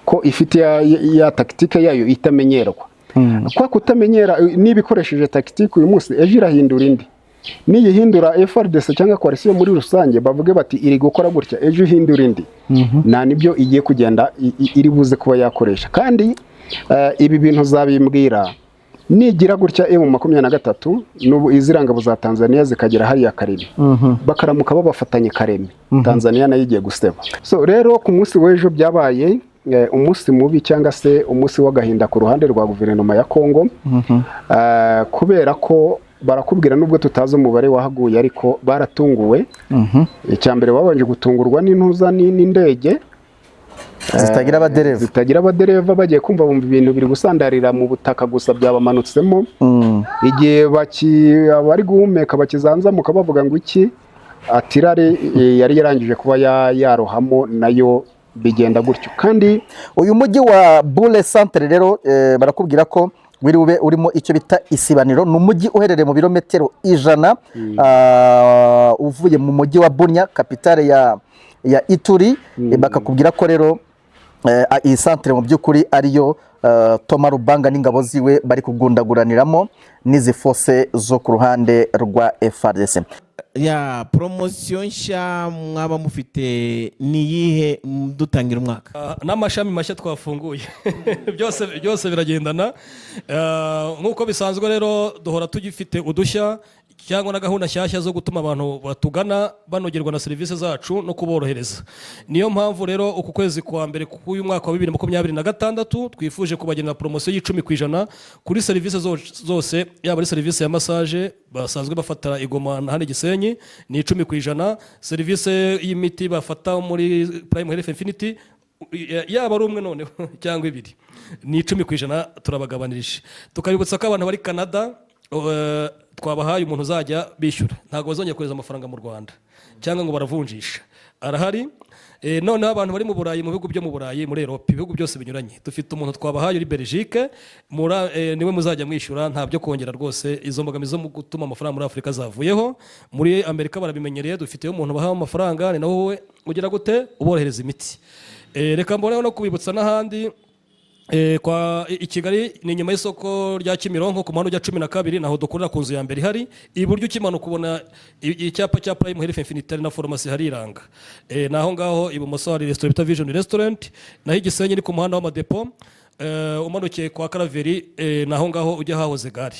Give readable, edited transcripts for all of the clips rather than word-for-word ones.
Ko ifite ya tactique yayo itamenyerwa. Kwa kutamenyera, niba ikoresheje tactique uyu munsi, ejo irahindura indi. Niyihindura, FARDC cyangwa coalition muri rusange bavuge bati iri gukora gutya, ejo ihindura indi. Nta nibyo igiye kugenda iri buze kuba yakoresha. Kandi ibi bintu zabimbwira nigira gutya M23 n'ubu izirangabo za Tanzania zikagera hariya Karemi, bakaramuka babafatanye Karemi, Tanzania nayo igiye guseba. So rero ku munsi w'ejo byabaye umunsi mubi cyangwa se umunsi w'agahinda ku ruhande rwa guverinoma ya Kongo, kubera ko barakubwira, nubwo tutazi umubare wahaguye, ariko baratunguwe. Icya mbere, babanje gutungurwa n'intuza n'indege zitagira abadereva. Zitagira abadereva. Bagiye kumva bumva ibintu biri gusandarira mu butaka gusa, byabamanutsemo. Igihe abari guhumeka bakizanzamuka bavuga ngo iki artillerie yari yarangije kuba yarohamo nayo, bigenda gutyo kandi. Uyu mujyi wa Bule Centre rero, barakubwira ko wiri bube urimo icyo bita isibaniro. Ni umujyi uherereye mu birometero 100 uvuye mu mujyi wa Bunia, capitale ya Ituri. Bakakubwira ko rero iyi centre mu by'ukuri ariyo Thomas Lubanga n'ingabo ziwe bari kugundaguraniramo n'izi force zo ku ruhande rwa FARDC. Ya poromosiyo nshya mwaba mufite ni iyihe dutangira umwaka? N'amashami mashya twafunguye, byose byose biragendana. Nk'uko bisanzwe rero, duhora tugifite udushya cyangwa na gahunda nshyashya zo gutuma abantu batugana banogerwa na serivisi zacu no kuborohereza. Niyo mpamvu rero uku kwezi kwa mbere k'uyu mwaka wa 2026 twifuje kubagenera poromosiyo y'10% kuri serivisi zose, yaba ari serivisi ya massage basanzwe bafata i Goma na hano i Gisenyi ni 10%, serivisi y'imiti bafata muri Prime Health Infinity, yaba ari umwe noneho cyangwa ibiri, ni 10% turabagabanirije. Tukabibutsa ko abantu bari Canada twabahaye umuntu uzajya bishyura, ntabwo bazongera kohereza amafaranga mu Rwanda cyangwa ngo baravunjisha, arahari. Noneho abantu bari mu Burayi, mu bihugu byo mu Burayi, muri Europe, ibihugu byose binyuranye, dufite umuntu twabahaye uri Belgique, niwe muzajya mwishyura, nta byo kongera rwose. Izo mbogamizi zo mu gutuma amafaranga muri Afurika zavuyeho. Muri Amerika barabimenyereye, dufiteyo umuntu bahawe amafaranga, ni nawe wowe ugira gute uborohereza imiti. Reka mboneho no kubibutsa n'ahandi. Kwa i Kigali ni inyuma y'isoko rya Kimironko, ku muhanda ujya 12, naho dukorera ku nzu ya mbere ihari iburyo. Ukimanuka ubona icyapa cya Prime Health Infinity na farumasi hariranga. Naho ngaho ibumoso hari restaurant bita Vision Restaurant. Naho i Gisenyi ni ku muhanda w'amadepo, umanukiye kwa Karaveri, naho ngaho ujya hahoze gare.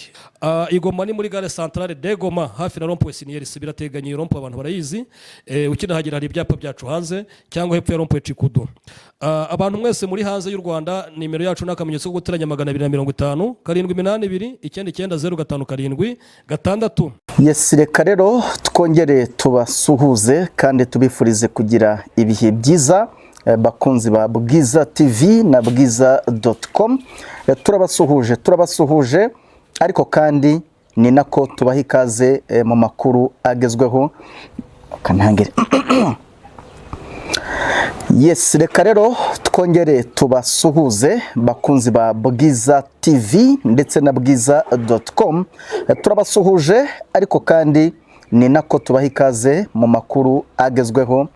I Goma ni muri gare centrale de Goma, hafi na rond-point Sinieris, birateganye. Iyo rond-point abantu barayizi. Ukinahagera hari ibyapa byacu hanze, cyangwa hepfo ya rond-point Chikudu. Abantu mwese muri hanze y'u Rwanda, nimero yacu ni akamenyetso ko guteranya 250 782 99 05 7 6. Yes, reka rero twongere tubasuhuze kandi tubifurize kugira ibihe byiza, bakunzi ba Bwiza TV na bwiza.com. Turabasuhuje, turabasuhuje, ariko kandi ni nako tubaha ikaze mu makuru agezweho kanangire. Yes, reka rero twongere tubasuhuze, bakunzi ba Bwiza TV ndetse na bwiza.com. Turabasuhuje, ariko kandi ni nako tubaha ikaze mu makuru agezweho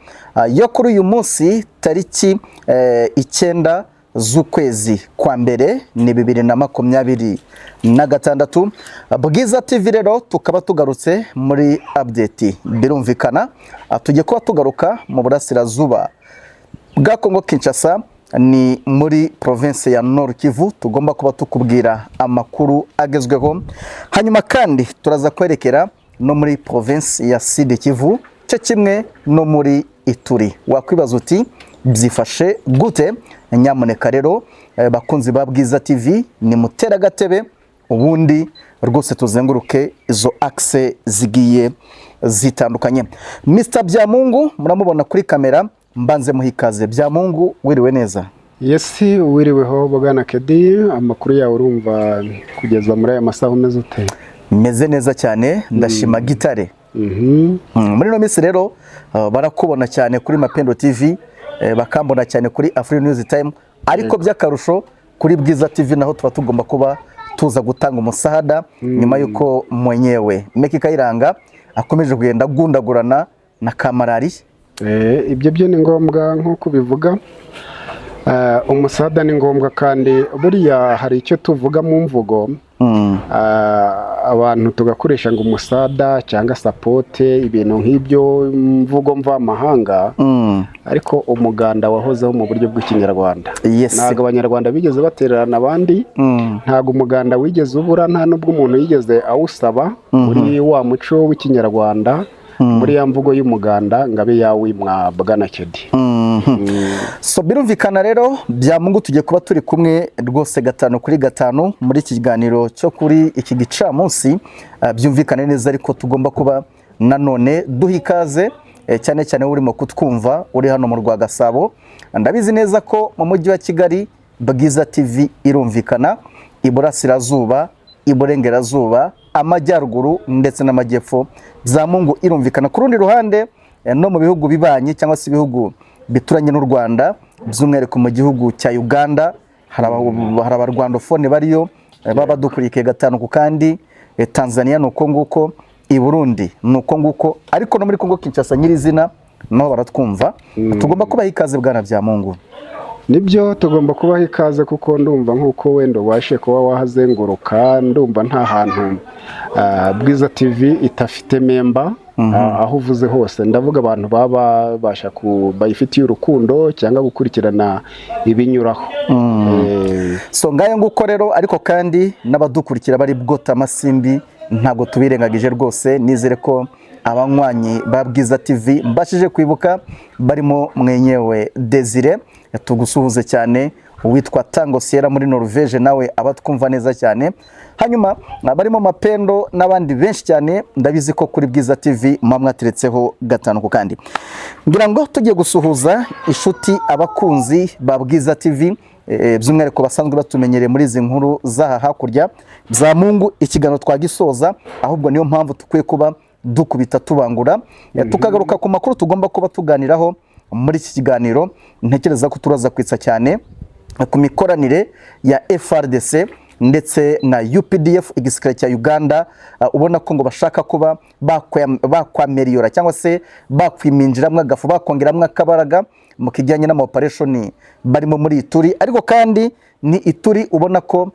yo kuri uyu munsi, tariki 9 z'ukwezi kwa mbere, ni 2026. Bwiza TV rero tukaba tugarutse muri update. Birumvikana, tugiye kuba tugaruka mu burasirazuba bwa Kongo Kinshasa, ni muri province ya Nord Kivu tugomba kuba tukubwira amakuru agezweho. Hanyuma kandi turaza kwerekera no muri province ya Sud Kivu, cyo kimwe no muri Ituri. Wakwibaza uti byifashe gute? Nyamuneka rero, bakunzi ba Bwiza TV, ni mutera agatebe ubundi rwose tuzenguruke izo axe zigiye zitandukanye. Mr Byamungu muramubona kuri kamera, mbanze muhikaze. Byamungu, wiriwe neza? Yes, wiriweho bwana Kedi. Amakuru yawe? Urumva kugeza muri aya masaha umeze ute? Meze neza cyane, ndashima gitare. Muri ino minsi rero barakubona cyane kuri Mapendo TV, bakambona cyane kuri Afri News Time, ariko by'akarusho kuri Bwiza TV naho tuba tugomba kuba tuza gutanga umusahada nyuma y'uko mwenyewe Meki Kayiranga akomeje kugenda agundagurana na kamarari. Ibyo byo ni ngombwa nk'uko ubivuga. Umusada ni ngombwa, kandi buriya hari icyo tuvuga mu mvugo, abantu tugakoresha ngo umusada cyangwa support, ibintu nk'ibyo, mvugo mvamahanga, ariko umuganda wahozeho mu buryo bw'Ikinyarwanda. Ntabwo Abanyarwanda bigeze batererana abandi. Ntabwo umuganda wigeze ubura, nta n'ubwo umuntu yigeze awusaba muri wa muco w'Ikinyarwanda, muri ya mvugo y'umuganda, ngo abe yawimwa, bwana Kedi. So birumvikana rero, Byamungu, tugiye kuba turi kumwe rwose gatanu kuri gatanu muri iki kiganiro cyo kuri iki gicamunsi. Byumvikane neza, ariko tugomba kuba nanone duha ikaze, cyane cyane wowe urimo kutwumva uri hano mu rwa Gasabo. Ndabizi neza ko mu mujyi wa Kigali Bwiza TV irumvikana, iburasirazuba, iburengerazuba, amajyaruguru ndetse n'amajyepfo, Byamungu irumvikana. Ku rundi ruhande, no mu bihugu bibanyi cyangwa se ibihugu bituranye n'u Rwanda, by'umwihariko mu gihugu cya Uganda, hari abarwandofone bariyo, baba badukurikiye gatanu ku kandi. Tanzania ni uko nguko, i Burundi ni uko nguko, ariko no muri Kongo Kinshasa nyirizina naho baratwumva. Tugomba kubaha ikaze, bwana Byamungu. Nibyo, tugomba kubaha ikaze, kuko ndumva nk'uko wenda ubashe kuba wahazenguruka, ndumva nta hantu Bwiza TV idafite member. Aho uvuze hose, ndavuga abantu baba babasha bayifitiye urukundo cyangwa gukurikirana ibinyuraho. So ngayo nguko rero, ariko kandi n'abadukurikira bari bwota amasimbi ntabwo tubirengagije rwose. Nizere ko abanywanyi ba Bwiza TV mbashije kwibuka barimo mwenyewe Desire, tugusuhuze cyane, uwitwa Tango Sierra muri Norvege nawe abatwumva neza cyane, hanyuma barimo Mapendo n'abandi benshi cyane. Ndabizi ko kuri Bwiza TV muba mwateretseho gatanu ku kandi. Ngira ngo tugiye gusuhuza inshuti, abakunzi ba Bwiza TV, by'umwihariko basanzwe batumenyereye muri izi nkuru z'aha hakurya. Bya Mungu, ikiganiro twagisoza, ahubwo niyo mpamvu dukwiye kuba dukubita tubangura, tukagaruka ku makuru tugomba kuba tuganiraho muri iki kiganiro. Ntekereza ko turaza kwitsa cyane ku mikoranire ya FARDC ndetse na UPDF, igisirikare cya Uganda. Ubona ko ngo bashaka kuba bakwameriyora cyangwa se bakwiminjiramo agafu, bakongeramo akabaraga mu kijyanye n'ama operation barimo muri Ituri. Ariko kandi ni Ituri ubona ko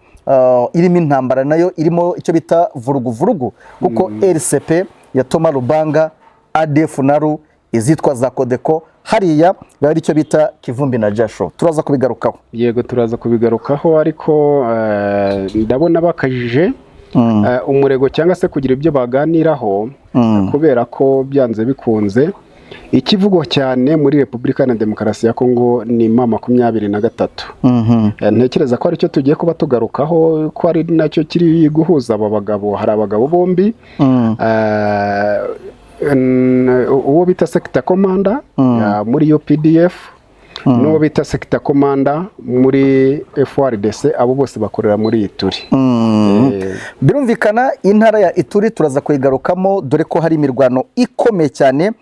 irimo intambara, nayo irimo icyo bita vurugu vurugu, kuko RCP ya Thomas Lubanga, ADF NALU, izitwa za Codeco hariya, biba ari icyo bita kivumbi na jasho. Turaza kubigarukaho. Yego, turaza kubigarukaho, ariko ndabona bakajije umurego cyangwa se kugira ibyo baganiraho, kubera ko byanze bikunze ikivugwa cyane muri Repubulika na Demokarasi ya Kongo ni M23. Ntekereza ko aricyo tugiye kuba tugarukaho, ko ari nacyo kiri guhuza aba bagabo. Hari abagabo bombi, uwo bita sector commander muri UPDF n'uwo bita sector commander muri FARDC, abo bose bakorera muri Ituri. Birumvikana, intara ya Ituri turaza kuyigarukamo, dore ko hari imirwano ikomeye cyane,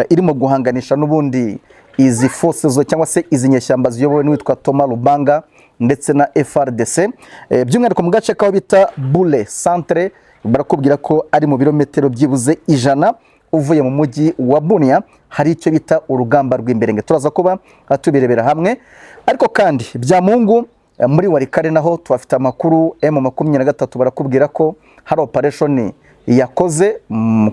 irimo guhanganisha n'ubundi izi forces zo cyangwa se izi nyeshyamba ziyobowe n'uwitwa Thomas Lubanga ndetse na FARDC, by'umwihariko mu gace kaho bita Bule Centre. Barakubwira ko ari mu birometero byibuze 100 uvuye mu mujyi wa Bunia, hari icyo bita urugamba rw'imberenge. Turaza kuba tubirebera hamwe. Ariko kandi, Byamungu, muri Walikale naho tuhafite amakuru. M23 barakubwira ko hari operation yakoze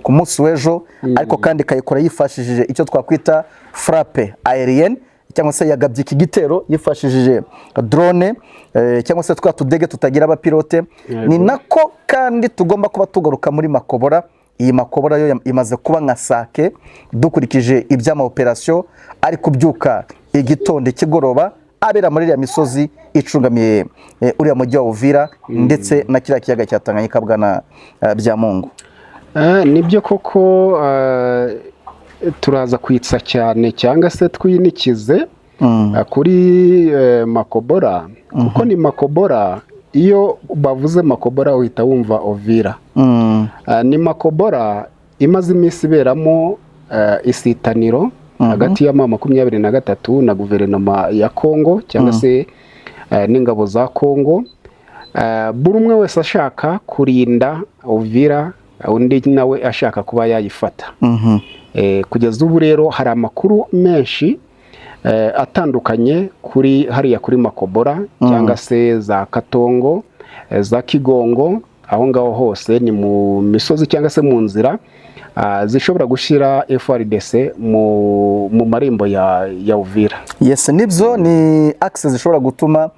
ku munsi w'ejo, ariko kandi ikayikora yifashishije icyo twakwita frappe aérienne, cyangwa se yagabye iki gitero yifashishije drone, cyangwa se twa tudege tutagira abapilote. Ni nako kandi tugomba kuba tugaruka muri Makobora. Iyi Makobora yo imaze kuba nka Sake, dukurikije iby'ama operation ari kubyuka igitondo, ikigoroba, abera muri iriya misozi icungamiye uriya mujyi wa Uvira ndetse na kiriya kiyaga cya Tanganyika, bwana Byamungu. Nibyo koko, turaza kwitsa cyane cyangwa se twinikize kuri Makobora, kuko ni Makobora. Iyo bavuze Makobora uhita wumva Uvira. Ni Makobora imaze iminsi iberamo isitaniro hagati ya M23 na guverinoma ya Kongo cyangwa se n'ingabo za Kongo, buri umwe wese ashaka kurinda Uvira, undi nawe ashaka kuba yayifata. Kugeza ubu rero hari amakuru menshi. atandukanye kuri hariya kuri Makobora cyangwa se za Katongo, za Kigongo, aho ngaho hose ni mu misozi cyangwa se mu nzira zishobora gushyira FARDC mu marembo ya Uvira. Yes, nibyo, ni axe zishobora gutuma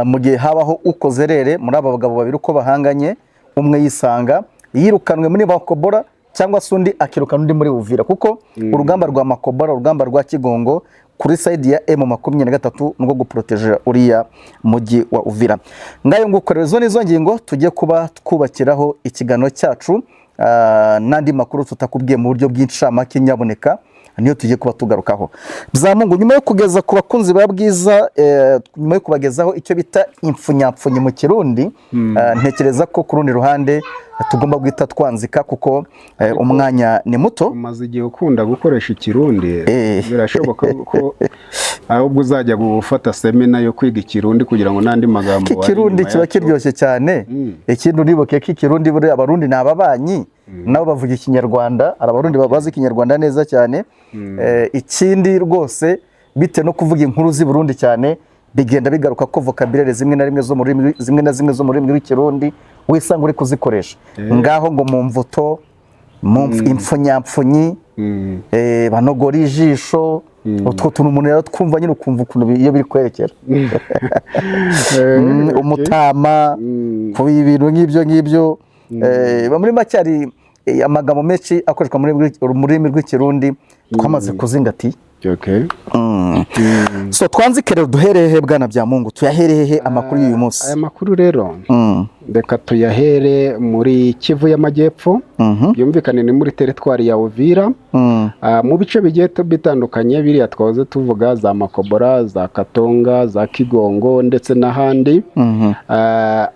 mu gihe habaho ukoze rere muri aba bagabo babiri uko bahanganye, umwe yisanga yirukanwe muri Makobora cyangwa se undi akirukana undi muri Uvira, kuko urugamba rwa Makobora, urugamba rwa Kigongo kuri side ya M23 nubwo guproteja uriya mujyi wa Uvira. Ngayo nguko rero, izo nizo ngingo tujye kuba twubakiraho ikiganiro cyacu, n'andi makuru tutakubwiye mu buryo bw'incamake nyaboneka niyo tugiye kuba tugarukaho. Byamungu, nyuma yo kugeza ku bakunzi ba Bwiza, nyuma yo kubagezaho icyo bita impfunyapfunyi mu Kirundi, ntekereza ko ku rundi ruhande tugomba guhita twanzika kuko umwanya ni muto. Umaze igihe ukunda gukoresha Ikirundi. Birashoboka ko ahubwo uzajya gufata seminar yo kwiga Ikirundi kugira ngo n'andi magambo ari Ikirundi inyuma kiba yacyo. kiryoshye cyane. Ikindi unibuke ko Ikirundi buriya Abarundi ni ababanyi, nabo bavuga Ikinyarwanda. Hari Abarundi bazi Ikinyarwanda neza cyane. Ikindi rwose, bitewe no kuvuga inkuru z'i Burundi cyane, bigenda bigaruka ko vocabulaire zimwe na rimwe zo mu rurimi, zimwe na zimwe zo mu rurimi rw'Ikirundi wisanga uri kuzikoresha ngaho, ngo mu mvuto, mu impfunyapfunyi, banogora ijisho, utwo tuntu umuntu rero twumva nyine, ukumva ukuntu iyo biri kwerekera. Umutama, kuba ibintu nk'ibyo ngibyo. Muri make hari amagambo menshi akoreshwa mu rurimi rw'Ikirundi twamaze kuzingatiye. So twanzike rero, duhereye he, bwana Byamungu? Tuyahereye he amakuru y'uyu munsi? Aya makuru rero, reka tuyahere muri Kivu y'Amajyepfo. Byumvikane ni muri teritwari ya Uvira, mu bice bigiye bitandukanye biriya twahoze tuvuga, za Makobora, za Katonga, za Kigongo ndetse n'ahandi.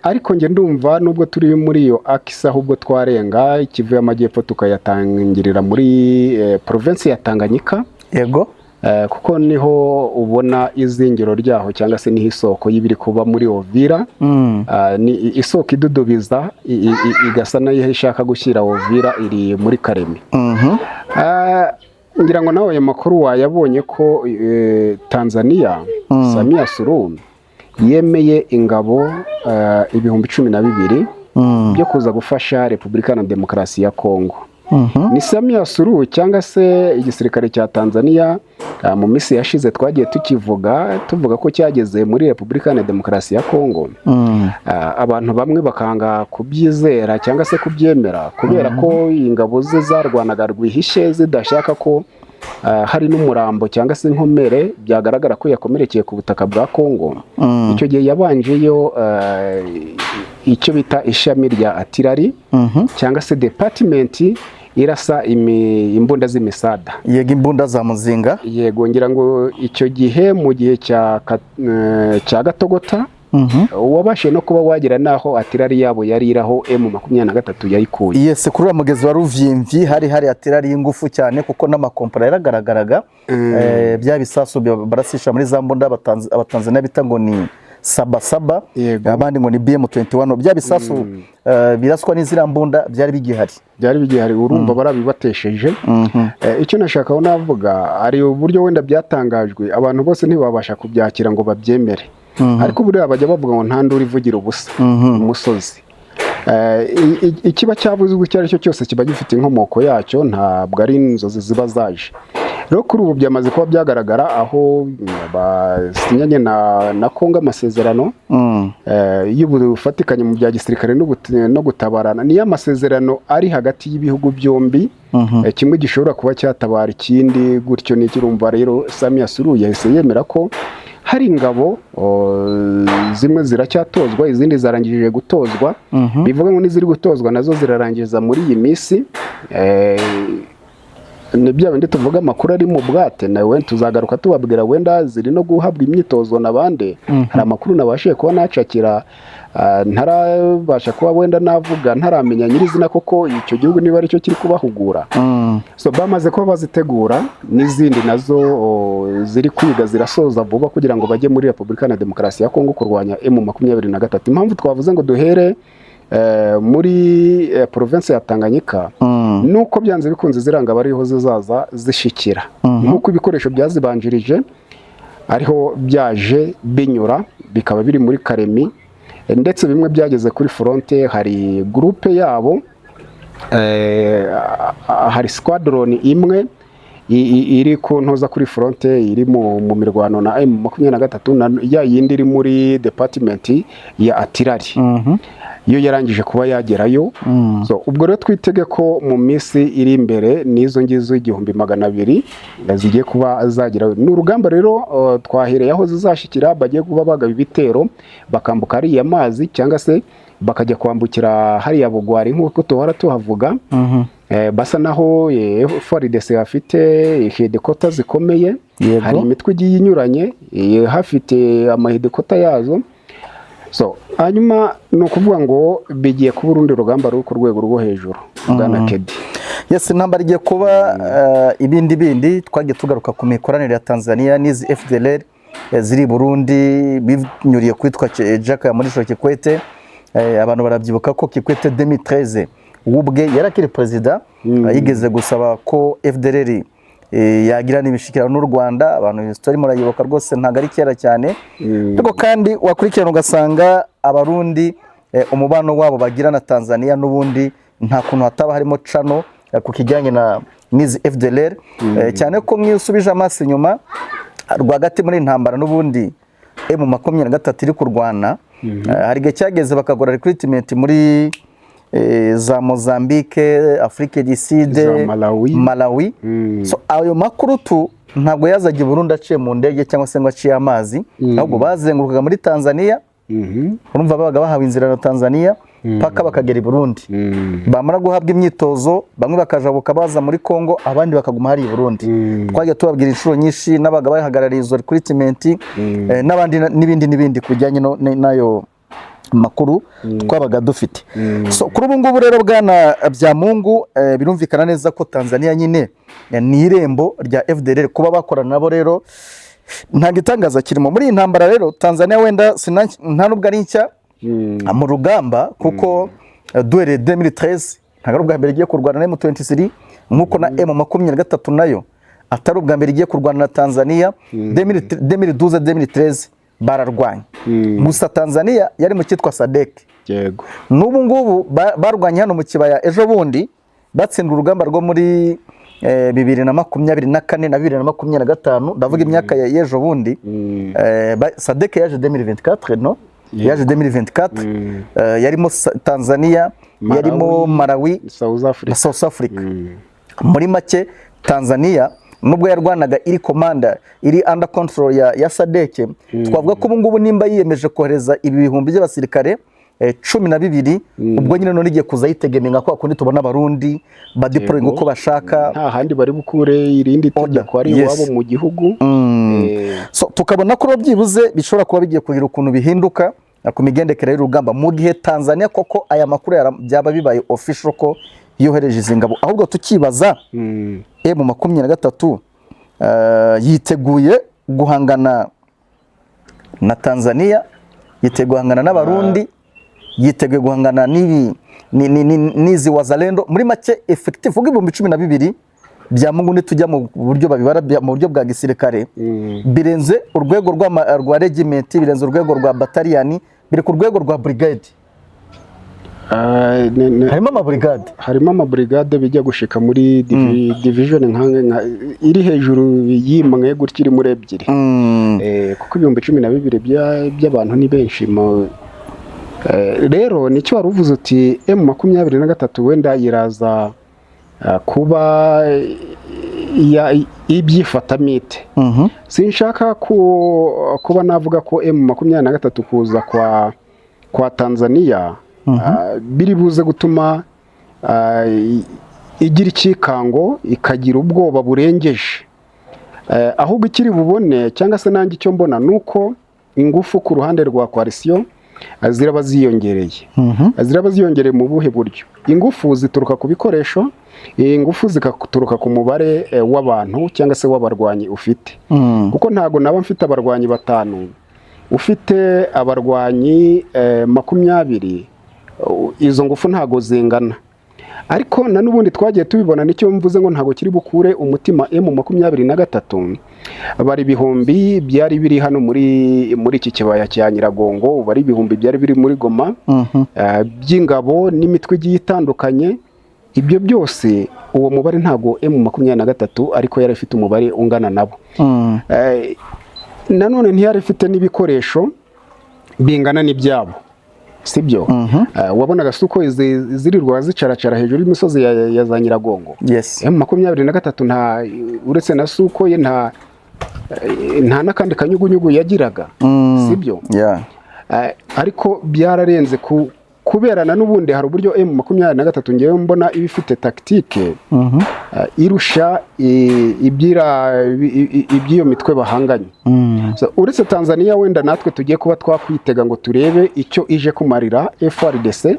Ariko njye ndumva nubwo turi muri iyo axe, ahubwo twarenga Kivu y'Amajyepfo tukayatangirira muri provinsi ya Tanganyika. Kuko niho ubona izingiro ryaho cyangwa se niho isoko y'ibiri kuba muri Uvira. Ni isoko idudubiza igasa nayo ishaka gushyira Uvira iri muri Karemi. Ngira ngo nawe ayo makuru wayabonye ko Tanzania, Samia Suluhu yemeye ingabo 12,000 byo kuza gufasha Repubulika na Demokarasi ya Kongo. Ni Samia Suluhu cyangwa se igisirikare cya Tanzania, mu minsi yashize twagiye tukivuga, tuvuga ko cyageze muri Repubulika na Demokarasi ya Kongo. Abantu bamwe bakanga kubyizera cyangwa se kubyemera kubera ko ingabo ze zarwanaga rwihishe, zidashaka ko hari n'umurambo cyangwa se inkomere byagaragara ko yakomerekeye ku butaka bwa Kongo. Icyo gihe yabanjeyo icyo bita ishami rya artillery cyangwa se department irasa imbunda z'imisada. Yego, imbunda za muzinga. Yego, ngira ngo icyo gihe mu gihe cya Gatogota wabashije no kuba wagera n'aho artillery yabo yari iraho M23 yayikuye. Yes, kuri uriya mugezi wa Ruvimvi hari artillery y'ingufu cyane, kuko n'amakompara yaragaragaraga. Bya bisasu barasisha muri za mbunda Abatanzania bita ngo ni sabasaba, abandi ngo ni BM21, bya bisasu biraswa n'iziriya mbunda byari bigihari. Byari bigihari, urumva barabibatesheje. Icyo nashakaho navuga, hari uburyo wenda byatangajwe abantu bose ntibabasha kubyakira ngo babyemere, ariko buriya bajya bavuga ngo nta nduru ivugira ubusa umusozi. Ikiba cyavuzwe icyo ari cyo cyose kiba gifite inkomoko yacyo, ntabwo ari inzozi ziba zaje. Rero kuri ubu byamaze kuba byagaragara aho basinyanye na Kongo amasezerano y'ubufatikanye mu bya gisirikare no gutabarana. Niyo amasezerano ari hagati y'ibihugu byombi, kimwe gishobora kuba cyatabara ikindi gutyo n'ikirumva. Rero Samia Suluhu yahise yemera ko hari ingabo zimwe ziracyatozwa, izindi zarangije gutozwa. Bivuga ngo n'iziri gutozwa nazo zirarangiza muri iyi minsi. Ni bya bindi tuvuga amakuru ari mu bwate, nawe tuzagaruka tubabwira wenda ziri no guhabwa imyitozo n'abandi. Hari amakuru nabashije kuba nacakira, ntarabasha kuba wenda navuga, ntaramenya nyirizina koko icyo gihugu niba aricyo kiri kubahugura. So bamaze kuba bazitegura, n'izindi nazo ziri kwiga zirasoza vuba kugira ngo bajye muri Repubulika na Demokarasi ya Kongo kurwanya M23. Impamvu twavuze ngo duhere muri province ya Tanganyika, nuko byanze bikunze ziranga abariho zizaza zishikira nk'uko ibikoresho byazibanjirije. Ariho byaje binyura, bikaba biri muri Karemi, ndetse bimwe byageze kuri front. Hari groupe yabo, hari squadron imwe iri ku ntuza kuri front, iri mu mirwano na M23, na ya yindi iri muri department ya artillery yo yarangije kuba yagerayo. So, ubwo rero twitege ko mu minsi iri imbere n'izo ngizo 1200 zigiye kuba zagerayo. Ni urugamba rero, twahereye aho zizashyikira, bagiye kuba bagaba ibitero bakambuka hariya mazi, cyangwa se bakajya kwambukira hariya Bugwari nk'uko tuhora tuhavuga. Basa naho FARDC hafite headquarter zikomeye. Hari imitwe igiye inyuranye hafite amaheadquarter yazo. So, hanyuma ni ukuvuga ngo bigiye kuba urundi rugamba ruri ku rwego rwo hejuru, bwana Kedi. Yes, intambara igiye kuba ibindi bindi. Twagiye tugaruka ku mikoranire ya Tanzania n'izi FDLR ziri i Burundi binyuriye kwitwa Jakaya Mrisho Kikwete. Abantu barabyibuka ko Kikwete 2013 we ubwe yari akiri perezida, yigeze gusaba ko FDLR yagira n'imishyikirano n'u Rwanda. Abantu history murayibuka rwose, ntabwo ari kera cyane. Ariko kandi wakurikirana ugasanga Abarundi, umubano wabo bagira na Tanzania n'ubundi nta kuntu hataba harimo cano ku kijyanye na n'izi FDLR, cyane ko nk'iyo usubije amaso inyuma rwagati muri iyi ntambara n'ubundi M23 iri kurwana, hari igihe cyageze bakagura recruitment muri za Mozambique, Afrique du Sud, Za Malawi. Malawi. So ayo makuru tu ntabwo yazaga i Burundi aciye mu ndege cyangwa se ngo aciye amazi, ahubwo bazengurukaga muri Tanzania. Urumva babaga bahawe inzira na Tanzania paka bakagera i Burundi. Bamara guhabwa imyitozo, bamwe bakajabuka baza muri Congo, abandi bakaguma hari i Burundi. Twagiye tubabwira inshuro nyinshi n'abaga bahagarariye izo recruitment, n'abandi n'ibindi n'ibindi ku bijyanye n'ayo makuru twabaga dufite. So kuri ubu ngubu rero, bwana Byamungu, birumvikana neza ko Tanzania nyine ni irembo rya FDLR. Kuba bakorana nabo rero nta gitangaza kirimo muri iyi ntambara. Rero Tanzania wenda nta nubwo ari nshya mu rugamba, kuko duhereye 2013 ntabwo ari ubwa mbere igiye kurwana na M23, nk'uko na M23 nayo atari ubwa mbere igiye kurwana na Tanzania. 2012, 2013 bararwanye, gusa Tanzania yari mu cyitwa SADC. N'ubu ngubu barwanye hano mu kibaya ejo bundi, batsinda urugamba rwo muri 2024 na 2025, ndavuga imyaka y'ejo bundi. SADC yaje 2024, no yaje 2024, yarimo Tanzania, yarimo Malawi South Africa na South Africa. Muri make Tanzania nubwo yarwanaga iri commander, iri under control ya SADC, twavuga ko ubu ngubu nimba yiyemeje kohereza ibi bihumbi by'abasirikare 12, ubwo nyine none igiye kuza yitegemeye nka kwa kundi tubona Abarundi badeployinga uko bashaka. Nta handi bari bukure irindi tegeko ari iwabo mu gihugu. So tukabona ko rero byibuze bishobora kuba bigiye kugira ukuntu bihinduka ku migendekere y'urugamba, mu gihe Tanzania koko aya makuru byaba bibaye official ko yohereje izi ngabo. Ahubwo tukibaza, M23 yiteguye guhangana na Tanzania, yiteguye guhangana n'Abarundi, yiteguye guhangana n'ibi n'izi Wazalendo? Muri make effective ubwo 12,000 bya Mungu, nitujya mu buryo babibara mu buryo bwa gisirikare, birenze urwego rwa regiment, birenze urwego rwa bataliyani, biri ku rwego rwa brigade. Ah, Harimo amabrigade. Harimo amabrigade, bijya gushika muri division iri hejuru y'imwe gutya, iri muri ebyiri. Kuko 12,000 by'abantu ni benshi. Rero nicyo wari uvuze uti M23 wenda iraza kuba ibyifatamite. Sinshaka kuba navuga ko M23 kuza kwa Tanzania biri buze gutuma igira ikikango, ikagira ubwoba burengeje. Ahubwo ikiri bubone, cyangwa se nanjye icyo mbona, ni uko ingufu ku ruhande rwa coalition ziraba ziyongereye. Ziraba ziyongereye mu buhe buryo? Ingufu zituruka ku bikoresho, ingufu zigaturuka ku mubare w'abantu cyangwa se w'abarwanyi ufite, kuko ntabwo naba mfite abarwanyi batanu, ufite abarwanyi 20, izo ngufu ntabwo zingana. Ariko na n'ubundi twagiye tubibona, nicyo mvuze ngo ntabwo kiri bukure umutima M23. Bari ibihumbi byari biri hano muri iki kibaya cya Nyiragongo, bari ibihumbi byari biri muri Goma by'ingabo n'imitwe igiye itandukanye. Ibyo byose, uwo mubare ntabwo M23 ariko yari ifite umubare ungana nabo. Nanone ntiyari ifite n'ibikoresho bingana n'ibyabo, sibyo? Wabonaga si uko zirirwa zicaracara hejuru y'imisozi ya za Nyiragongo. M23 nta, uretse na Sukhoi ye, nta n'akandi kanyugunyugu yagiraga, sibyo? Yeah. Ariko byararenze kuberana n'ubundi hari uburyo M23 ngewe mbona iba ifite tactique irusha iby'iyo mitwe bahanganye. So, uretse Tanzania wenda natwe tugiye kuba twakwitega ngo turebe icyo ije kumarira FARDC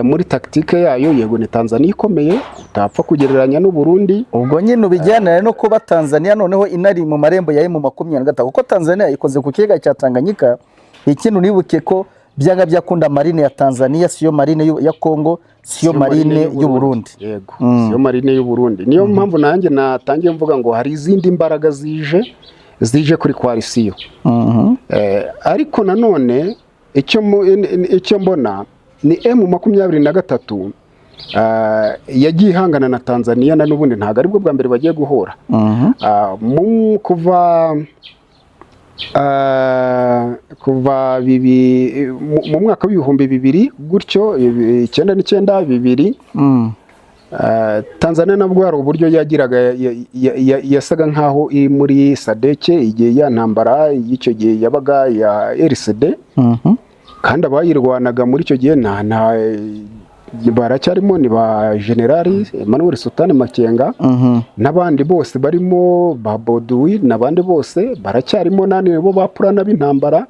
muri tactique yayo. Yego, ni Tanzania ikomeye utapfa kugereranya n'u Burundi. Ubwo nyine ubijyanira no kuba Tanzania noneho inari mu marembo ya M23, kuko Tanzania ikoze ku kiyaga cya Tanganyika. Ikindi, unibuke ko byanga byakunda marine ya Tanzania siyo marine ya Congo, siyo marine y'u Burundi. Yego, siyo marine y'u Burundi. Niyo mpamvu nanjye natangiye mvuga ngo hari izindi mbaraga zije kuri coalition. Ariko nanone icyo mbona ni M23 yagiye ihangana na Tanzania, na n'ubundi ntabwo aribwo bwa mbere bagiye guhura. Kuva mu mwaka w'2000 gutyo, 99, 2000, Tanzania nabwo hari uburyo yagiraga yasaga nkaho iri muri SADC igihe ya ntambara y'icyo gihe yabaga ya RCD, kandi abayirwanaga muri icyo gihe nta baracyarimo, ni ba Generali Emmanuel Sultan Makenga n'abandi bose barimo ba Boduwi n'abandi bose baracyarimo, nani bo ba purana b'intambara.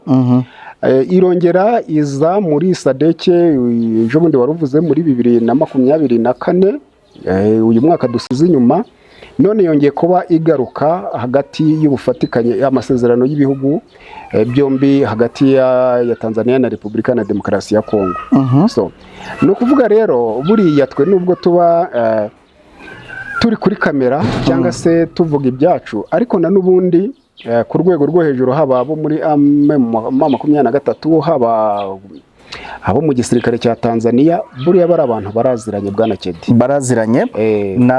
Irongera iza muri SADC ejo bundi wari uvuze muri 2024, uyu mwaka dusize inyuma. None yongeye kuba igaruka hagati y'ubufatikanye, amasezerano y'ibihugu byombi hagati ya Tanzania na Repubulika na Demokarasi ya Kongo. So, ni ukuvuga rero buriya twe nubwo tuba turi kuri kamera cyangwa se tuvuga ibyacu, ariko na n'ubundi ku rwego rwo hejuru, haba abo muri M23, haba abo mu gisirikare cya Tanzania, buriya bari abantu baraziranye, bwana Kedi. Baraziranye. Ni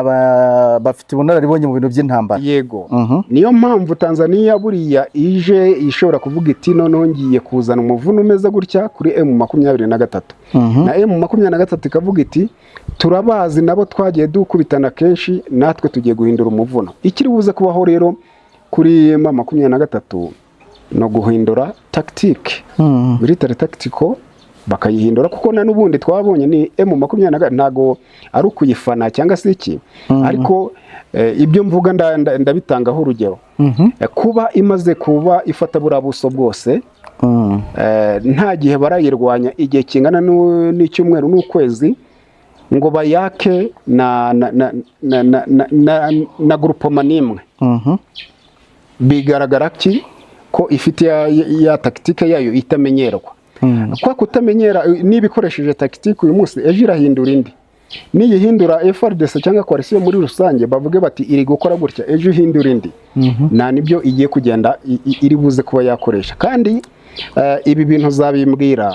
bafite ubunararibonye mu bintu by'intambara. Yego, niyo mpamvu Tanzania buriya ije ishobora kuvuga iti: "Noneho ngiye kuzana umuvuno umeze gutya kuri M23," na M23 ikavuga iti: "Turabazi nabo twagiye dukubitana kenshi, natwe tugiye guhindura umuvuno." Ikiri buze kubaho rero kuri M23 no guhindura tactique, military tactical bakayihindura, kuko na n'ubundi twabonye ni M23, ntago ari ukuyifana cyangwa se iki, ariko ibyo mvuga ndabitangaho urugero. Kuba imaze kuba ifata buriya buso bwose, nta gihe barayirwanya igihe kingana n'icyumweru n'ukwezi ngo bayake na groupement n'imwe, bigaragara ki ko ifite ya tactique yayo itamenyerwa. Kwa kutamenyera, niba ikoresheje tactique uyu munsi, ejo irahindura indi. Niyihindura, FARDC cyangwa coalition muri rusange bavuge bati: "Iri gukora gutya," ejo ihindura indi. Nta nibyo igiye kugenda iri buze kuba yakoresha. Kandi ibi bintu zabimbwira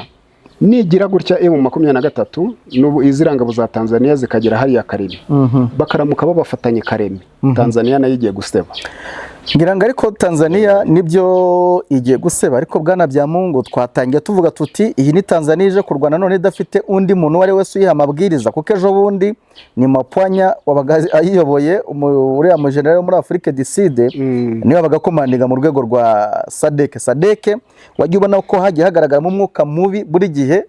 nigira gutya M23 n'ubu iziriya ngabo za Tanzania zikagera hariya Karemi, bakaramuka babafatanye Karemi, Tanzania nayo igiye guseba. Ngira ngo ariko Tanzania nibyo igiye guseba, ariko bwana Byamungu, twatangiye tuvuga tuti iyi ni Tanzania ije kurwana none idafite undi muntu uwo ari we wese uyiha amabwiriza, kuko ejo bundi ni Mapwanya wabaga ayiyoboye, uriya mujenerali wo muri Afrique du Sud, niwe wabaga akomandinga mu rwego rwa SADC. SADC wagiye ubona ko hagiye hagaragaramo umwuka mubi buri gihe,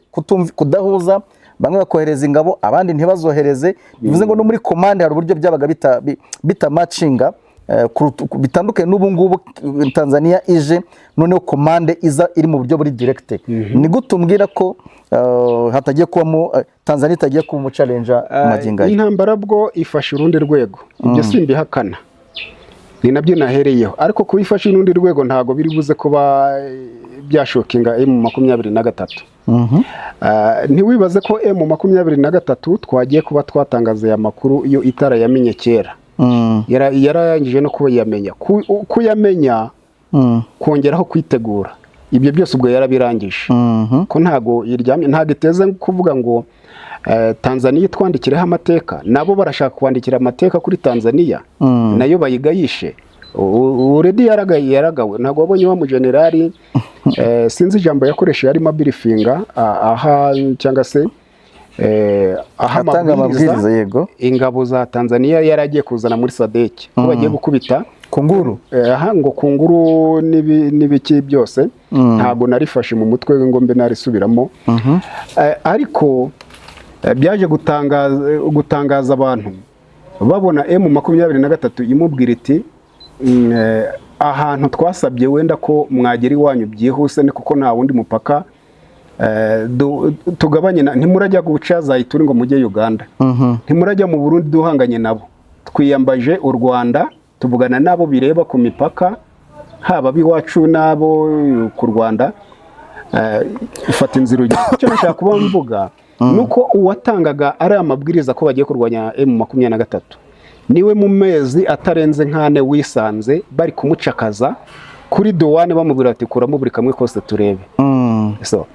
kudahuza, bamwe bakohereza ingabo abandi ntibazohereze, bivuze ngo no muri commande hari uburyo byabaga bitamacinga bitandukanye n'ubu ngubu. Tanzania ije noneho commande iza iri mu buryo buri direct. Ni gute umbwira ko hatagiye kubamo, Tanzania itagiye kuba umuchallenger magingo aya? Intambara bwo ifashe urundi rwego, ibyo simbihakana. Ni nabyo nahereyeho, ariko kubifasha n'urundi rwego ntabwo biri buze kuba byashockinga M23. Ntiwibaze ko M23 twagiye kuba twatangaza aya makuru iyo itara yamenye kera. Yararangije no kuyamenya. Kuyamenya, kongeraho kwitegura, ibyo byose ubwo yarabirangije, ko ntago iryamye, ntago iteze kuvuga ngo Tanzania itwandikireho amateka. Nabo barashaka kwandikira amateka kuri Tanzania, nayo bayigayishe. Already yaragaye, yaragawe. Ntabwo wabonye wa mujenerali, sinzi ijambo yakoresheje, arimo abriefinga aha cyangwa se aha atanga amabwiriza, yego. Ingabo za Tanzania yari agiye kuzana muri SADC, ko bagiye gukubita kunguru. Aha ngo kunguru n'ibiki byose. Ntabwo narifashe mu mutwe ngo mbe narisubiramo. Ariko byaje gutangaza abantu babona M23 imubwira iti ahantu twasabye wenda ko mwagera iwanyu byihuse ni kuko nta wundi mupaka tugabanye ntimurajya guca za Ituri ngo mujye Uganda, ntimurajya mu Burundi duhanganye nabo. Twiyambaje u Rwanda, tuvugana n'abo bireba ku mipaka, haba ab'iwacu n'abo ku Rwanda. Ifata inzira ujya. Icyo nashaka kuba mvuga ni uko uwatangaga ari amabwiriza ko bagiye kurwanya M23 niwe mu mezi atarenze nk'ane wisanze bari kumucakaza kuri douane, bamubwira bati: "Kuramo buri kamwe kose turebe." So,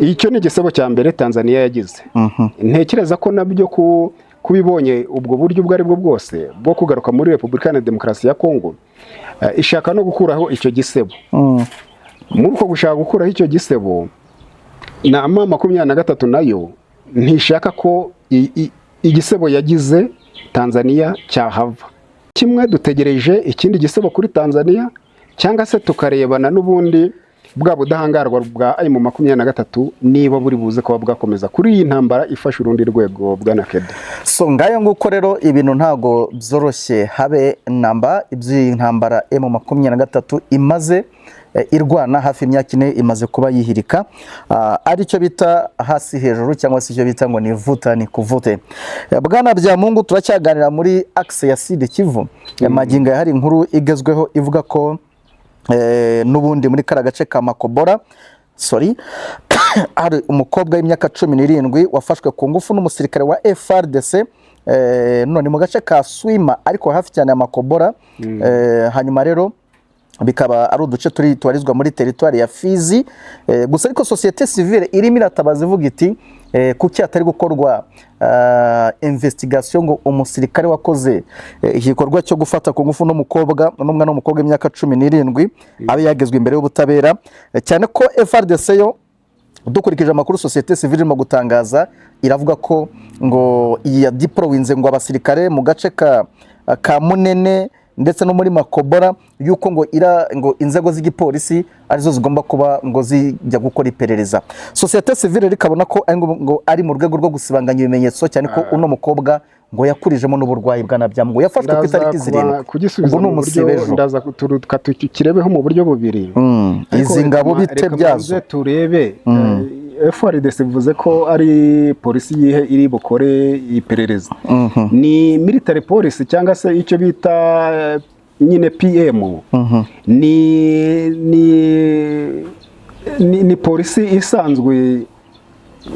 icyo ni igisebo cya mbere Tanzania yagize. Ntekereza ko nabyo kubibonye ubwo buryo ubwo ari bwo bwose bwo kugaruka muri Repubulika Iharanira Demokarasi ya Kongo, ishaka no gukuraho icyo gisebo. Muri uko gushaka gukuraho icyo gisebo, na M23 nayo ntishaka ko igisebo yagize Tanzania cyahava. Kimwe dutegereje ikindi gisebo kuri Tanzania, cyangwa se tukarebana n'ubundi bwa budahangarwa bwa M23 niba buri buze kuba bwakomeza kuri iyi ntambara ifashe urundi rwego, bwana Kede. So ngayo nguko rero, ibintu ntago byoroshye habe namba. Iby'iyi ntambara M23 imaze irwana hafi imyaka 4 imaze kuba yihirika, aricyo bita hasi hejuru, cyangwa se icyo bita ngo ni vuta ni kuvute. Bwana Byamungu, turacyaganira muri axe ya Sud Kivu. Magingo aya hari inkuru igezweho ivuga ko n'ubundi muri kara gace ka Makobora, sorry, hari umukobwa w'imyaka 17 wafashwe ku ngufu n'umusirikare wa FARDC, none mu gace ka Swima, ariko hafi cyane ya Makobora. Hanyuma rero bikaba ari uduce turi tubarizwa muri teritwari ya Fizi. Gusa ariko société civile irimo iratabaza ivuga iti kuki hatari gukorwa investigation ngo umusirikare wakoze igikorwa cyo gufata ku ngufu n'umukobwa, n'umwana w'umukobwa w'imyaka 17, abe yagezwe imbere y'ubutabera? Cyane ko FARDC yo, dukurikije amakuru société civile irimo gutangaza, iravuga ko ngo yadeployinze ngo abasirikare mu gace ka Munene ndetse no muri Makobora, yuko ngo ira ngo inzego z'igipolisi arizo zigomba kuba ngo zijya gukora iperereza. Société civile rikabona ko ari ngo ari mu rwego rwo gusibanganya ibimenyetso, cyane ko uno mukobwa ngo yakurijemo n'uburwayi. Bwa ngo yafashwe ku Ndaza itariki 7, kugisubiza ubwo ni mu buryo umusibejo. Ndaza tukirebeho mu buryo bubiri. Ariko Izi ngabo bite reka byazo? manze turebe. FARDC bivuze ko ari polisi yihe iri bukore iperereza? Ni military police cyangwa se icyo bita nyine PM? Ni polisi isanzwe?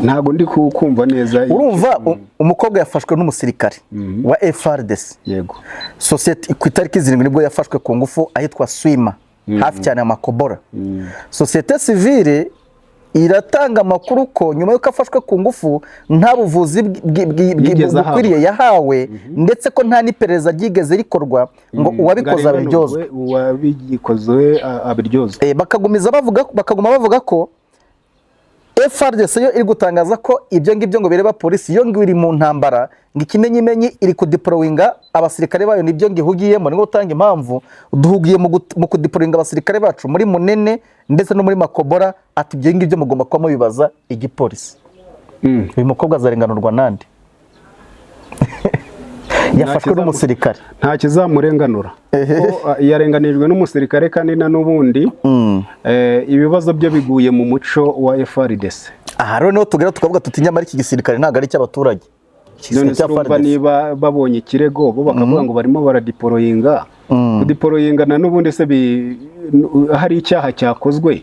Ntabwo ndi kumva neza. Urumva, umukobwa yafashwe n'umusirikare wa FARDC. Yego. Sosiyete ku itariki 7 nibwo yafashwe ku ngufu ahitwa Swima, hafi cyane ya Makobora. Société civile iratanga amakuru ko nyuma y'uko afashwe ku ngufu nta buvuzi Yigeze ahabwa. bukwiriye yahawe, ndetse ko nta n'iperereza ryigeze rikorwa ngo uwabikoze abiryozwe. Uwabikoze abiryozwe. Bakaguma bavuga ko FARDC yo iri gutangaza ko ibyo ngibyo ngo bireba polisi, yo ngo iri mu ntambara, ngo ikimenyimenyi iri kudeployinga abasirikare bayo, nibyo ngo ihugiyemo. Ni gutanga impamvu: duhugiye mu kudeployinga abasirikare bacu muri Munene ndetse no muri Makobora, ati ibyo ngibyo mugomba kuba mubibaza igipolisi. Uyu mukobwa azarenganurwa nande? Yafashwe n'umusirikare. Nta kizamurenganura. Ko, yarenganijwe n'umusirikare, kandi na n'ubundi ibibazo bye biguye mu muco wa FARDC. Aha rero niho tugera tukavuga tuti nyamara iki gisirikare ntabwo ari icy'abaturage. None igisirikare se cya urumva FARDC. Niba babonye ikirego, bo bakavuga ngo barimo baradeployinga, kudeployinga na n'ubundi se hari icyaha cyakozwe,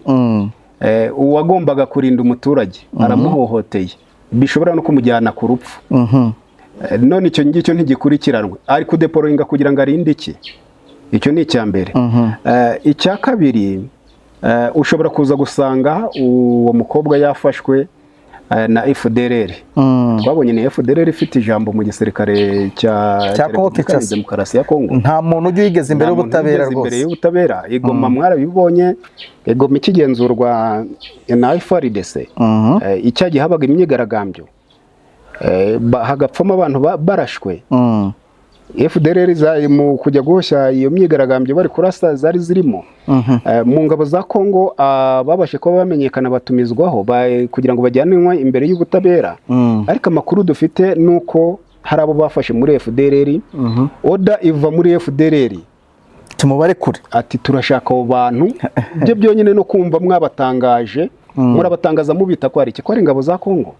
uwagombaga kurinda umuturage aramuhohoteye, bishobora no kumujyana ku rupfu. None icyo ngicyo ntigikurikiranwe? Ari kudeployinga kugira ngo arinde iki? Icyo ni icya mbere. Icya kabiri, ushobora kuza gusanga uwo mukobwa yafashwe na FDLR. Twabonye ni FDLR ifite ijambo mu gisirikare cya Cya Congo Repubulika Iharanira Kinshasa. Demokarasi ya Kongo. Nta muntu ujya uyigeza imbere Nta muntu y'ubutabera ugeze imbere rwose. y'ubutabera. I Goma mwarabibonye, i Goma ikigenzurwa na FARDC, icya gihe habaga imyigaragambyo, hagapfamo abantu barashwe. FDLR mu kujya guhoshya iyo myigaragambyo bari kurasa zari zirimo. Mu ngabo za Kongo, babashe kuba bamenyekana batumizwaho kugira ngo bajyanwe imbere y'ubutabera. Ariko amakuru dufite ni uko hari abo bafashe muri FDLR, order iva muri FDLR Tumubare kure. ati: "Turashaka abo bantu." Ibyo byonyine no kumva mwabatangaje, murabatangaza mubita ko ari iki? Ko ari ingabo za Kongo.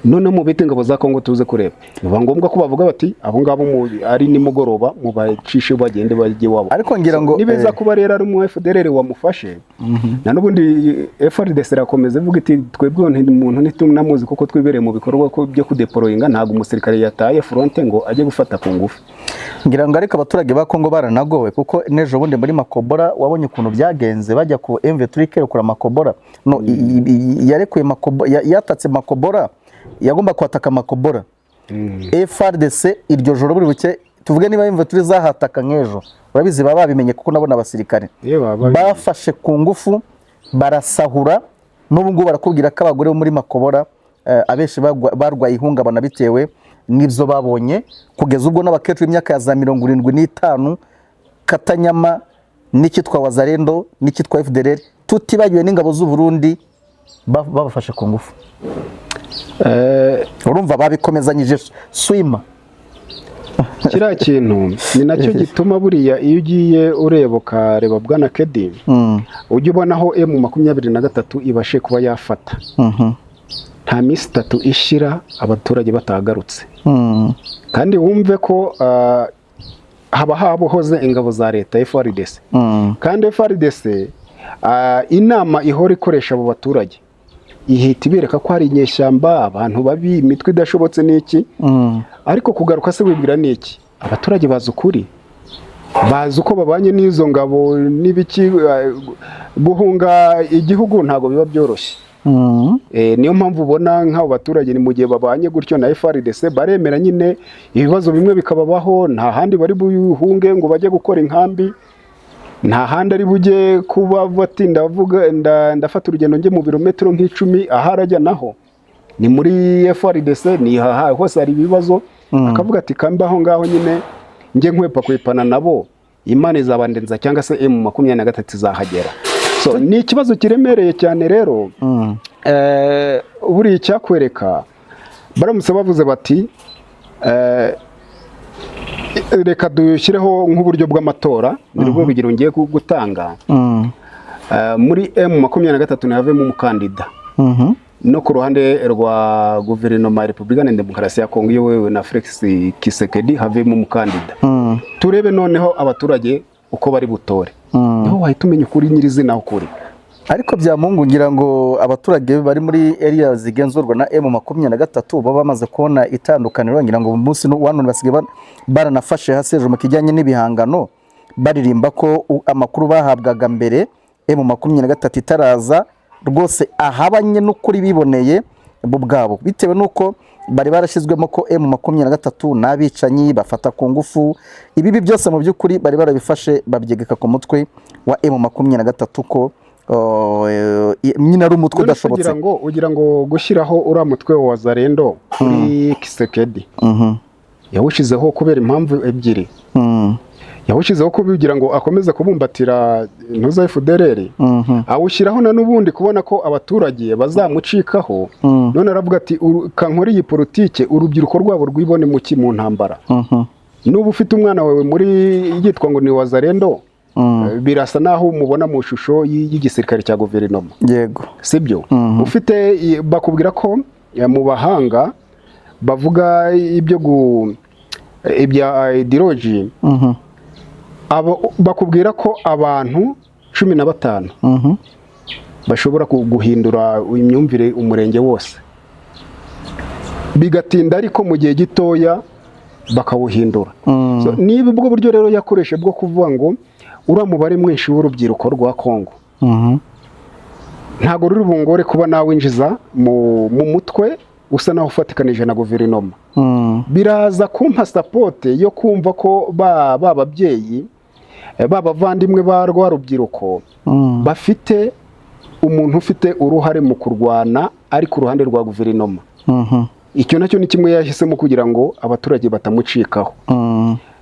Noneho mubite ingabo za Kongo tuze kureba. Biba ngombwa ko bavuga bati: "Abo ngabo ari nimugoroba mubacishe bagende bajye iwabo." Ariko ngira ngo Nibeza kuba rero ari umu FDLR wamufashe, na n'ubundi FARDC irakomeza ivuga iti: "Twebwe umuntu ntitunamuzi kuko twibereye mu bikorwa byo kudeployinga. Ntabwo umusirikare yataye front ngo ajye gufata ku ngufu." Ngira ngo ariko abaturage ba Kongo baranagowe, kuko n'ejo bundi muri Makobora wabonye ukuntu byagenze, bajya ku M23 ikerekura Makobora, no yarekuye Makobora, yatatse Makobora, yagomba kwataka Makobora. FARDC iryo joro buri buke, tuvuge niba M23 zahataka nk'ejo, urabizi baba babimenye kuko nabona abasirikare Iyo baba bafashe ku ngufu barasahura. N'ubu ngubu barakubwira ko abagore bo muri Makobora abenshi barwaye ihungabana bitewe n'ibyo babonye, kugeza ubwo n'abakecuru b'imyaka ya za 75 Katanyama n'icyitwa Wazalendo n'icyitwa FDLR, tutibagiwe n'ingabo z'u Burundi, babafashe ku ngufu. Urumva babikomezanyije swima. Kiriya kintu ni nacyo gituma buriya iyo ugiye ureba ukareba, bwana Kedi, ujya ubona aho M23 ibashe kuba yafata, nta minsi 3 ishira abaturage batagarutse. Kandi wumve ko haba habohoze ingabo za leta FARDC, kandi FARDC inama ihora ikoresha abo baturage ihita ibereka ko hari inyeshyamba, abantu babi, imitwe idashobotse n'iki. Ariko kugaruka se wibwira n'iki? Abaturage bazi ukuri, bazi uko babanye n'izo ngabo n'ibiki. Guhunga igihugu ntabwo biba byoroshye. Niyo mpamvu ubona nk'abo baturage ni mu gihe babanye gutyo na FARDC baremera nyine, ibibazo bimwe bikababaho. Nta handi bari buhunge ngo bajye gukora inkambi, nta handi ari bujye kuba bati: "Ndavuga ndafata urugendo njye mu birometero nk'icumi." Aho arajya naho ni muri FARDC, ni haha hose hari ibibazo. Akavuga ati: "Kambe aho ngaho nyine njye nkwepa kwepana nabo, Imana izabandenza cyangwa se M23 izahagera." So ni ikibazo kiremereye cyane rero. Buriya icyakwereka, baramutse bavuze bati: "Reka dushyireho nk'uburyo bw'amatora," ni rwo rugero ngiye gutanga, muri M23 ntihavemo umukandida, no ku ruhande rwa guverinoma ya Repubulika Iharanira Demokarasi ya Kongo iyobowe na Felix Tshisekedi havemo umukandida, turebe noneho abaturage uko bari butore. Niho wahita umenya ukuri nyirizina aho kuri. Ariko Byamungu, ngira ngo abaturage bari muri area zigenzurwa na M23 baba bamaze kubona itandukaniro. Ngira ngo umunsi wa none basigaye baranafashe hasi hejuru mu kijyanye n'ibihangano, baririmba ko amakuru bahabwaga mbere M23 itaraza rwose ahabanye n'ukuri biboneye bo ubwabo, bitewe n'uko bari barashyizwemo ko M23 n'abicanyi bafata ku ngufu. Ibibi byose mu by'ukuri bari barabifashe babyegeka ku mutwe wa M23 ko nyine ari umutwe None se udashobotse. Ugira ngo gushyiraho uriya mutwe wa Wazalendo kuri Tshisekedi, yawushyizeho kubera impamvu ebyiri. Yawushyizeho kugira ngo akomeze kubumbatira ntuza FDLR, awushyiraho na n'ubundi kubona ko abaturage bazamucikaho. None aravuga ati: "Kankore iyi politike urubyiruko rwabo rwibone mu ki? Mu ntambara." Nuba ufite umwana wawe muri yitwa ngo ni Wazalendo, birasa naho umubona mu ishusho y'igisirikare cya guverinoma. Sibyo? Ufite bakubwira ko mu bahanga Bavuga ibyo ibya ideology, abo bakubwira ko abantu 15 bashobora guhindura imyumvire umurenge wose, bigatinda, ariko mu gihe gitoya bakawuhindura. So, niba ubwo buryo rero yakoreshe bwo kuvuga ngo uriya mubare mwinshi w'urubyiruko rwa Kongo ntabwo ruri bungore kuba nawinjiza mu mutwe usa naho ufatikanije na guverinoma, biraza kumpa support yo kumva ko ba babyeyi, ba bavandimwe ba rwa rubyiruko bafite umuntu ufite uruhare mu kurwana ari ku ruhande rwa guverinoma. Icyo nacyo ni kimwe yahisemo kugira ngo abaturage batamucikaho.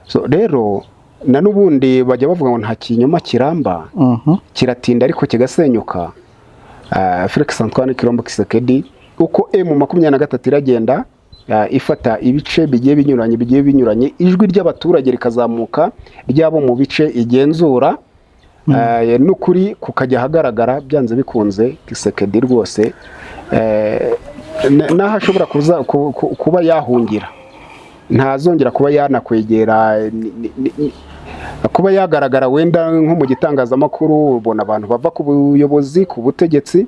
So, rero na n'ubundi bajya bavuga ngo nta kinyoma kiramba, kiratinda ariko kigasenyuka. Felix Antoine Tshilombo Tshisekedi, uko M23 iragenda ifata ibice bigiye binyuranye, ijwi ry'abaturage rikazamuka ryabo mu bice igenzura, n'ukuri kukajya ahagaragara, byanze bikunze Tshisekedi rwose n'aho ashobora kuba yahungira, ntazongera kuba yanakwegera kuba yagaragara wenda nko mu gitangazamakuru. Ubona abantu bava ku buyobozi, ku butegetsi,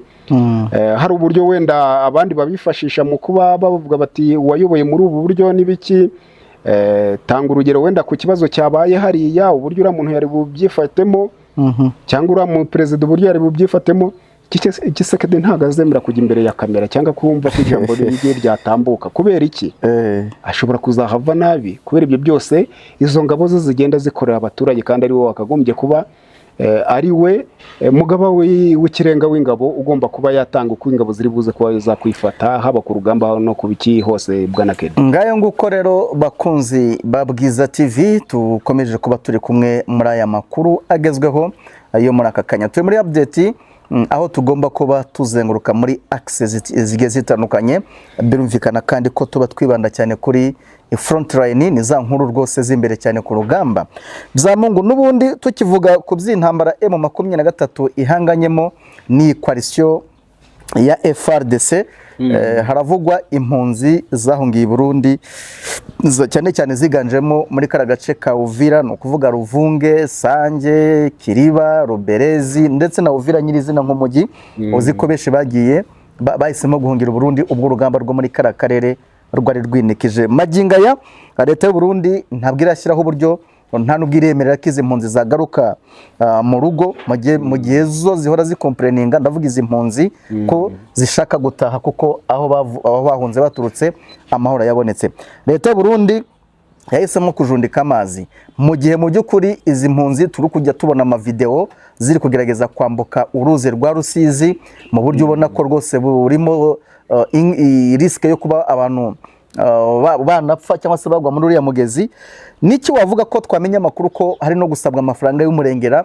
hari uburyo wenda abandi babifashisha mu kuba bavuga bati uwayoboye muri ubu buryo n'ibiki. Tanga urugero wenda ku kibazo cyabaye hariya, uburyo uriya muntu yari bubyifatemo cyangwa uriya mu perezida uburyo yari bubyifatemo. Tshisekedi ntabwo azemera kujya imbere ya kamera cyangwa kumva ko ijambo rye ryatambuka. Kubera iki? Ashobora kuzahava nabi kubera ibyo byose, izo ngabo ze zigenda zikorera abaturage, kandi ari we wakagombye kuba ari we mugaba w'ikirenga w'ingabo, ugomba kuba yatanga uko ingabo ziri buze kuba zakwifata, haba ku rugamba no ku biki hose, bwana Kedi. Ngayo nguko rero, bakunzi ba Bwiza TV, tukomeje kuba turi kumwe muri aya makuru agezweho yo muri aka kanya. Turi muri update, aho tugomba kuba tuzenguruka muri axes zigiye zitandukanye. Birumvikana kandi ko tuba twibanda cyane kuri front line, ni za nkuru rwose z'imbere cyane ku rugamba. Byamungu, n'ubundi tukivuga ku by'intambara M23 ihanganyemo ni coalition ya FARDC, haravugwa impunzi zahungiye i Burundi, cyane cyane ziganjemo muri kara gace ka Uvira, ni ukuvuga Ruvunge, Sange, Kiriba, Ruberezi ndetse na Uvira nyirizina nk'umujyi. Uzi ko benshi bagiye bahisemo guhungira u Burundi ubwo urugamba rwo muri kara karere rwari rwinikije. Magingo aya leta y'u Burundi ntabwo irashyiraho uburyo, nta nubwo iremerera ko izi mpunzi zagaruka mu rugo, mu gihe zo zihora zicomplaininga, ndavuga izi mpunzi, ko zishaka gutaha kuko aho bahunze baturutse amahoro yabonetse. Leta y'u Burundi yahisemo kujundika amazi, mu gihe mu by'ukuri izi mpunzi turi kujya tubona amavideo ziri kugerageza kwambuka uruzi rwa Rusizi mu buryo ubona ko rwose burimo risque yo kuba abantu banapfa cyangwa se bagwa muri uriya mugezi. Niki wavuga ko twamenya amakuru ko hari no gusabwa amafaranga y'umurengera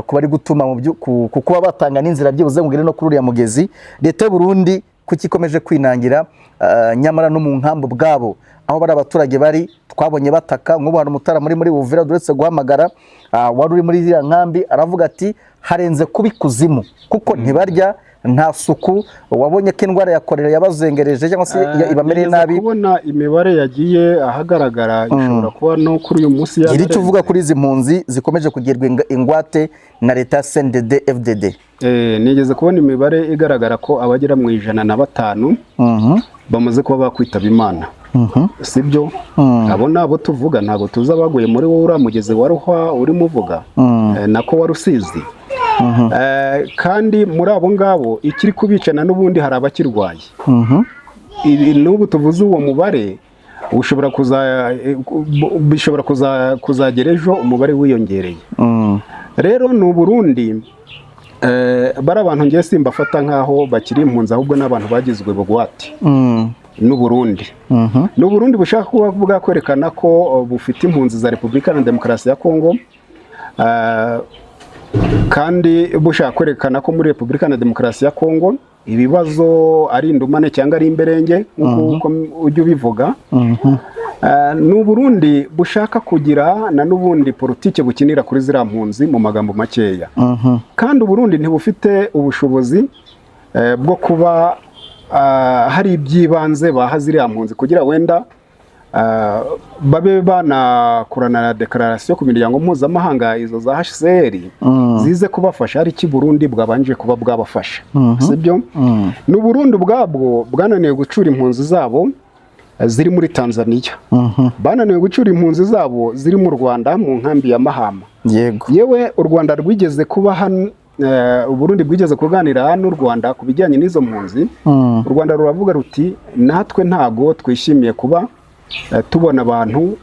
ku bari gutuma ku kuba batanga n'inzira byibuze ngo ugere no kuri uriya mugezi? Leta y'u Burundi kuki ikomeje kwinangira, nyamara no mu nkambi ubwabo aho bari abaturage bari twabonye bataka? Nk'ubu hari umutara muri Uvira duretse guhamagara, wari uri muri iriya nkambi, aravuga ati harenze kuba ikuzimu kuko ntibarya, nta suku, wabonye ko indwara ya korera yabazengereje cyangwa se ibamereye Nigeze nabi. kubona imibare yagiye ahagaragara, ishobora kuba no kuri uyu munsi Gira icyo yanarenze. uvuga kuri izi mpunzi zikomeje kugirwa ingwate na leta ya CNDD FDD. Nigeze kubona imibare igaragara ko abagera mu 105 bamaze kuba bakwitaba Imana, sibyo? Abo ni abo tuvuga, ntabwo tuzi abaguye muri wowe uriya mugezi wa Ruhwa urimo uvuga, nako wa Rusizi. Kandi muri abo ngabo ikiri kubicana n'ubundi hari abakirwaye. Ibi n'ubu tuvuze uwo mubare ushobora kuza bishobora kuzagera ejo umubare wiyongereye. Rero ni Uburundi, bari abantu ngiye simbafata nk'aho bakiri impunzi, ahubwo ni abantu bagizwe bugwate n'Uburundi. Ni Uburundi bushaka kuba bwakwerekana ko bufite impunzi za Repubulika na Demokarasi ya Kongo, kandi bushaka kwerekana ko muri Repubulika na Demokarasi ya Kongo ibibazo ari indumane cyangwa ari imberenge nk'uko ujya ubivuga. Ni Uburundi bushaka kugira na n'ubundi politike bukinira kuri ziriya mpunzi mu magambo makeya, kandi Uburundi ntibufite ubushobozi bwo kuba hari iby'ibanze baha ziriya mpunzi kugira wenda babe banakorana na déclaration ku miryango mpuzamahanga, izo za HCR zize kubafasha, hari iki Burundi bwabanje kuba bwabafasha, sibyo? Ni Burundi ubwabwo bwananiwe gucura impunzi zabo ziri muri Tanzania, bananiwe gucura impunzi zabo ziri mu Rwanda mu nkambi ya Mahama. Yewe, u Rwanda rwigeze kuba hano, Uburundi bwigeze kuganira n'u Rwanda ku bijyanye n'izo mpunzi. U Rwanda ruravuga ruti: "Natwe ntago twishimiye kuba tubona abantu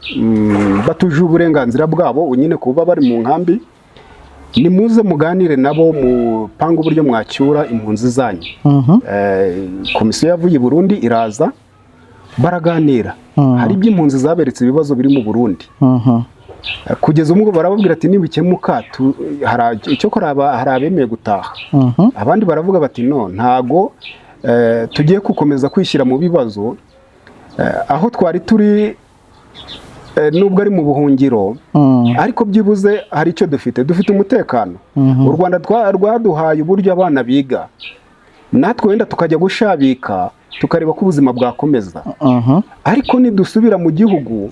batuje uburenganzira bwabo nyine kuba bari mu nkambi. Nimuze muganire nabo, mupange uburyo mwacyura impunzi zanyu." Komisiyo yavuye i Burundi iraza, baraganira. Hari ibyo impunzi zaberetse, ibibazo biri mu Burundi. Kugeza ubwo barababwira ati: "Nibikemuka hari icyo kora." Hari abemeye gutaha, abandi baravuga bati: "No, ntago tugiye gukomeza kwishyira mu bibazo aho twari turi, nubwo ari mu buhungiro, ariko byibuze hari icyo dufite, dufite umutekano. U Rwanda rwaduhaye uburyo abana biga, natwe wenda tukajya gushabika, tukareba ko ubuzima bwakomeza. Ariko nidusubira mu gihugu,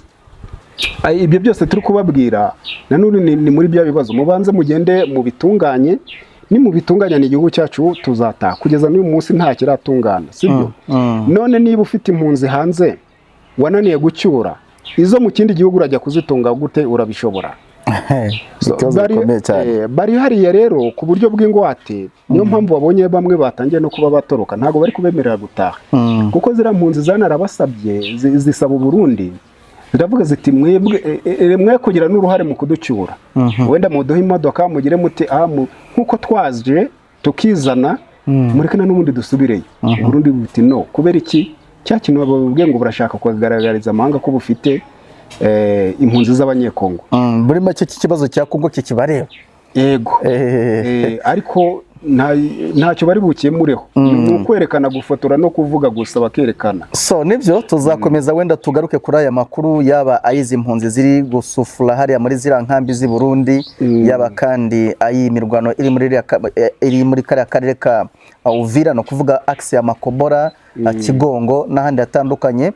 ibyo byose turi kubabwira nanone ni muri bya bibazo. Mubanze mugende mubitunganye, nimubitunganya ni igihugu cyacu tuzataha." Kugeza n'uyu munsi nta kiratungana, sibyo? None niba ufite impunzi hanze wananiye gucyura, izo mu kindi gihugu urajya kuzitunga gute? Urabishobora? So, Ikibazo gikomeye cyane. Bari hariya rero ku buryo bw'ingwate. Niyo mpamvu babonye bamwe batangiye no kuba batoroka, ntabwo bari kubemerera gutaha, kuko ziriya mpunzi zanarabasabye, zisaba Uburundi, ziravuga ziti: "Mwebwe mwe kugira n'uruhare mu kuducyura, wenda muduhe imodoka, mugire muti nk'uko twaje tukizana, mureke na n'ubundi dusubireyo." Uburundi buti: "No." Kubera iki? Cya kintu bababwiye ngo burashaka kugaragariza amahanga ko bufite impunzi z'Abanyekongo. Muri make iki kibazo cya Kongo kikibareba. Yego. Ariko ntacyo bari bukemureho, ni ukwerekana, gufotora no kuvuga gusa bakerekana. So nibyo, tuzakomeza wenda tugaruke kuri aya makuru, yaba ay'izi mpunzi ziri gusufura hariya muri ziriya nkambi z'i Burundi, yaba kandi ay'imirwano iri muri iri muri kariya karere ka Uvira, no kuvuga axe ya Makobora, Kigongo n'ahandi hatandukanye.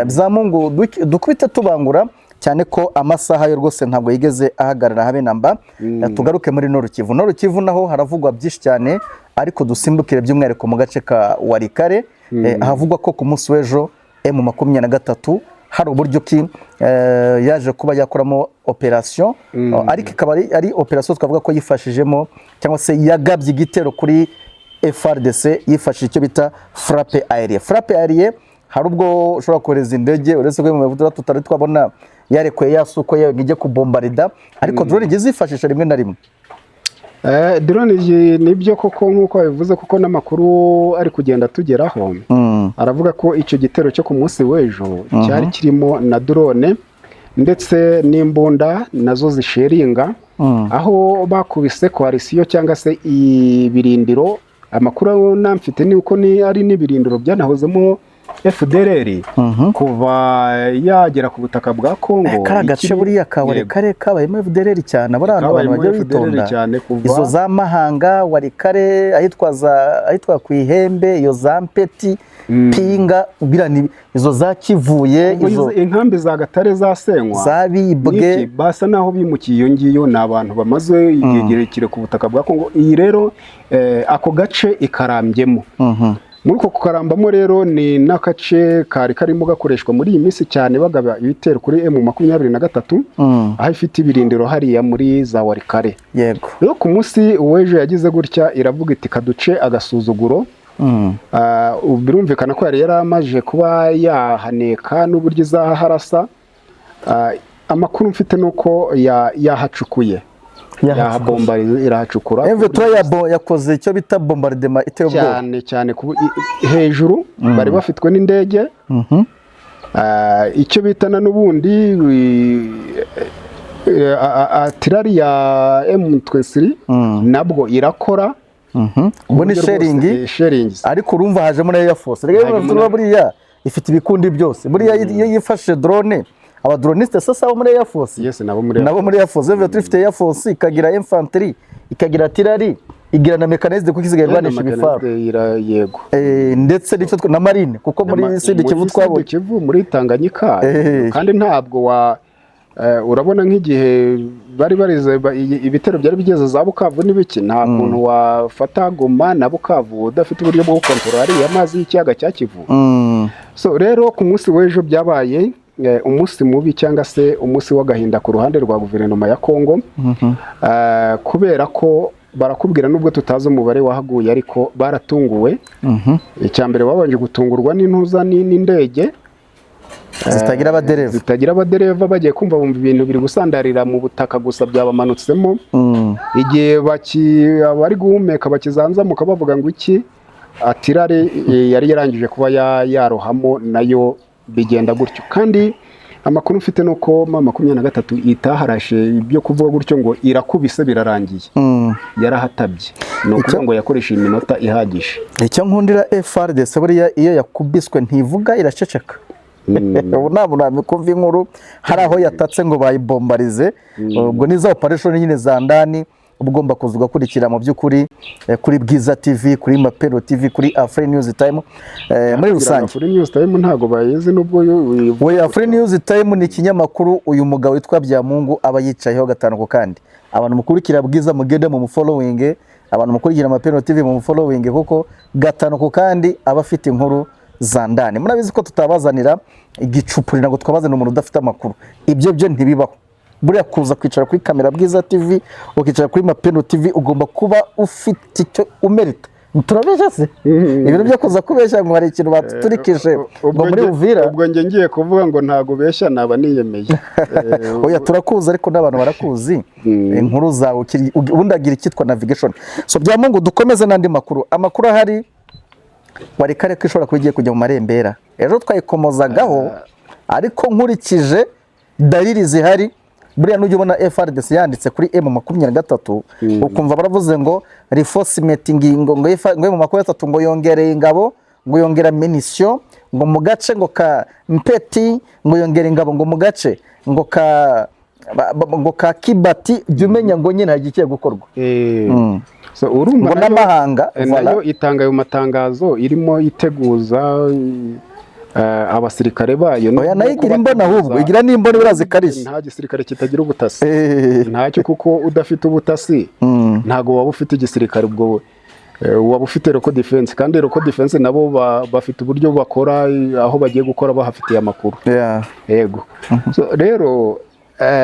Byamungu dukubite tubangura cyane ko amasaha yo rwose ntabwo yigeze ahagarara habe namba. Tugaruke muri Nord Kivu. Nord Kivu naho haravugwa byinshi cyane, ariko dusimbukire by'umwihariko mu gace ka Walikale, ahavugwa ko ku munsi w'ejo M23 hari uburyo ki yaje kuba yakoramo operation, ariko ikaba ari operation twavuga ko yifashijemo cyangwa se yagabye igitero kuri FARDC yifashishije icyo bita frappe aérienne. Frappe aérienne, hari ubwo ushobora kohereza indege, uretse ko mu mavuta tutari twabona yarekuye yasuko yewe ngo ijye kubombarida, ariko drone ijya izifashisha rimwe na rimwe. Drone iyi nibyo koko nk'uko babivuze, kuko n'amakuru ari kugenda tugeraho aravuga ko icyo gitero cyo ku munsi w'ejo cyari kirimo na drone ndetse n'imbunda nazo zisheringa, aho bakubise coalition cyangwa se ibirindiro. Amakuru namfite ni uko ni ari n'ibirindiro byanahozemo FDLR kuva yagera ku butaka bwa Kongo. Kariya gace buriya ka Walikale kabayemo FDLR cyane, buriya abantu Kabayemo bajya FDLR bitonda cyane kuva izo za Mahanga, Walikale, ahitwa za ahitwa ku Ihembe, iyo za Mpeti, Pinga, biriya izo za Kivuye, Ubwo izo inkambi za Gatare zasenywa za Bibwe. Niki, basa naho bimukiye iyo ngiyo, ni abantu bamaze igihe kirekire ku butaka bwa Kongo. Iyi rero ako gace ikarambyemo. Muri uko kukarambamo rero ni n'agace kari karimo gakoreshwa muri iyi minsi cyane bagaba ibitero kuri M23, aho ifite ibirindiro hariya muri za Walikale. Rero ku munsi w'ejo yagize gutya iravuga iti: "Kaduce agasuzuguro." Ubu birumvikana ko yari yaramaje kuba yahaneka n'uburyo izaharasa. Amakuru mfite ni uko yahacukuye, yahabombariza, irahacukura. M23 yakoze icyo bita bombardement iteye ubwoba. Cyane cyane hejuru bari bafitwe n'indege. Icyo bita na n'ubundi artillery ya M23 nabwo irakora. Ubwo ni Uburyo rwose, shelling. Shelling. Ariko urumva hajemo na Air Force. Rero Hajemo M23 buriya ifite ibikundi byose. Buriya iyo yifashishije drone, abadroniste sasa bo muri Air Force Yes, nabo muri nabo muri Air Force. M23 ifite Air Force, ikagira infantry, ikagira artillery. Igira na mécanisé kuko isigaye irwanisha ibifaru. Yego. Ndetse n'icyo na marine, kuko muri Sud Kivu twabonye Kivu, muri Tanganyika. Kandi ntabwo wa urabona nk'igihe bari barize ibitero byari bigeze za Bukavu n'ibiki, nta kuntu wafata Goma na Bukavu udafite uburyo bwo gukontorora ariya mazi y'ikiyaga cya Kivu. So rero ku munsi w'ejo byabaye umunsi mubi cyangwa se umunsi w'agahinda ku ruhande rwa guverinoma ya Kongo, kubera ko barakubwira, nubwo tutazi umubare wahaguye, ariko baratunguwe. Icya mbere, babanje gutungurwa n'intuza n'indege zitagira abadereva. Zitagira abadereva. Bagiye kumva bumva ibintu biri gusandarira mu butaka gusa, byabamanutsemo. Igihe abari guhumeka bakizanzamuka bavuga ngo iki atirare, yari yarangije kuba yarohamo nayo, bigenda gutyo. Kandi amakuru mfite ni uko M23 itaharashe ibyo kuvuga gutyo ngo irakubise birarangiye. Yarahatabye, ni ukuvuga ngo yakoresheje iminota ihagije. Icyo nkundira FARDC, buriya iyo yakubiswe ntivuga, iraceceka. Ubu nta muntu wamikumva inkuru hari aho yatatse ngo bayibombarize. Ubwo ni za operation nyine za ndani uba ugomba kuza ugakurikira mu by'ukuri, kuri Bwiza TV, kuri Mapero TV, kuri Afri News Time, muri rusange. Kuri News Time ntabwo bayizi nubwo We, Afri News Time ni ikinyamakuru uyu mugabo witwa Byamungu aba yicayeho gatanu ku kandi. Abantu mukurikira Bwiza mugende mu mufollowing, abantu mukurikira Mapero TV mu mufollowing, kuko gatanu ku kandi aba afite inkuru za ndani. Murabizi ko tutabazanira igicupuri, ntabwo twabazanira umuntu udafite amakuru, ibyo byo ntibibaho. Buriya kuza kwicara kuri kamera Bwiza TV, ukicara kuri Mapendo TV, ugomba kuba ufite icyo umerita. Turabeshya se? Ibintu byo kuza kubeshya ngo hari ikintu batuturikije ngo muri Uvira. Ubwo njye ngiye kuvuga ngo ntabwo ubeshya, naba niyemeye. Oya, turakuzi, ariko n'abantu barakuzi, inkuru zawe ubundi agira icyitwa navigation. So Byamungu, dukomeze n'andi makuru. Amakuru ahari, wari kare ko ishobora kuba igiye kujya mu marembera. Ejo twayikomozagaho, ariko nkurikije dalili zihari, buriya nujya ubona FARDC yanditse kuri M23, ukumva baravuze ngo reinforcement, ngo M23 ngo yongereye ingabo, ngo yongera munition ngo mu gace ngo ka Mpeti, ngo yongera ingabo ngo mu gace ngo ka ngo ka Kibati, jya umenya ngo nyine hari igiye gukorwa. So urumva ngo n'amahanga. Voilà. Nayo itanga ayo matangazo irimo iteguza abasirikare bayo. Oya, nayo igira imboni, ahubwo igira n'imboni buriya zikarishye. Nta gisirikare kitagira ubutasi. Ntacyo, kuko udafite ubutasi ntabwo waba ufite igisirikare. Ubwo waba ufite local defense, kandi local defense nabo bafite uburyo bakora, aho bagiye gukora bahafitiye amakuru. Yego. So, rero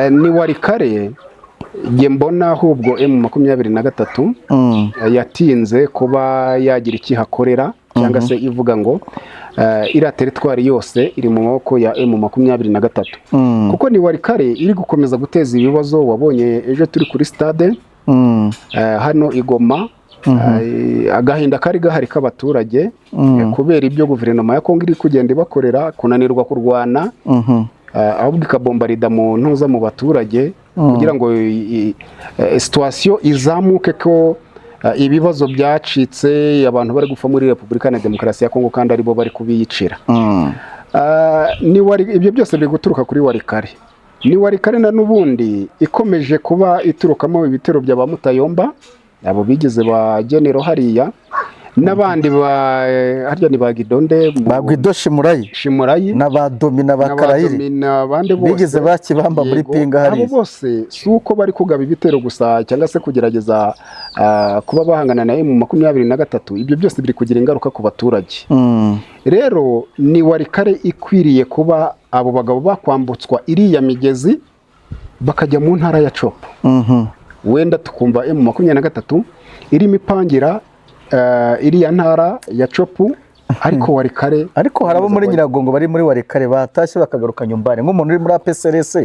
ni Walikale, njye mbona ahubwo M23 yatinze kuba yagira icyo ihakorera, cyangwa se ivuga ngo iriya territoire yose iri mu maboko ya M23, kuko ni Walikale iri gukomeza guteza ibibazo. Wabonye ejo turi kuri stade hano i Goma, agahinda kari gahari k'abaturage, kubera ibyo guverinoma ya Kongo iri kugenda ibakorera, kunanirwa kurwana, ahubwo ikabombarida mu ntuza mu baturage kugira ngo situation izamuke, ko ibibazo byacitse, abantu bari gupfa muri Repubulika na Demokarasi ya Kongo kandi aribo bari kubiyicira. Ibyo byose biri guturuka kuri Walikale. Ni Walikale na n'ubundi ikomeje kuba iturukamo ibitero bya ba Mutayomba, abo bigize ba genero hariya, n'abandi ba harya ni ba Gidonde ba Guido Shimurayi. Shimurayi. Na ba Domi na ba Karayiri. N'aba n'abandi bose bigeze ba Kibamba muri Yego, Pinga hariya. Abo bose si uko bari kugaba ibitero gusa cyangwa se kugerageza kuba bahangana na M23, ibyo byose biri kugira ingaruka ku baturage. Rero ni Walikale ikwiriye kuba abo bagabo bakwambutswa iriya migezi bakajya mu ntara ya Tshopo. Wenda tukumva M23 irimo ipangira iriya ntara ya Tshopo, ariko Walikale Ariko hari abo muri Nyiragongo bari muri Walikale batashye bakagaruka nyumbani, nk'umuntu uri muri APCRS,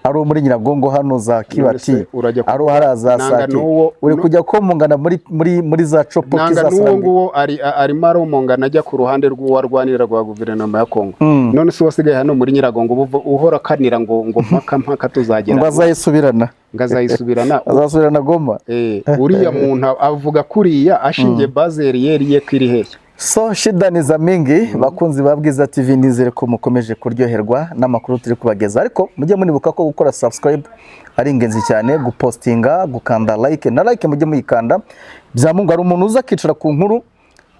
ari uwo muri Nyiragongo hano za Kibati, None se urajya ari uwo hariya za Nanga Sake, uri kujya komungana muri za Tshopo. Nanga kiza n'uwo Sarambwe. nguwo arimo aromongana ajya ku ruhande rw'uwarwanirira rwa guverinoma ya Kongo. None se uwasigaye hano muri Nyiragongo uhora akanira ngo mpaka mpaka tuzagera Ngo azayisubirana. Ngo azayisubirana. Azasubirana Goma. Uriya muntu avuga kuriya ashingiye base arrière ye ko iri hehe? So shida ni za mingi. Bakunzi ba Bwiza TV, nizere ko mukomeje kuryoherwa n'amakuru turi kubageza, ariko mujye munibuka ko gukora subscribe ari ingenzi cyane, gupostinga, gukanda like, na like mujye muyikanda. Bya Mungu, hari umuntu uza akicara ku nkuru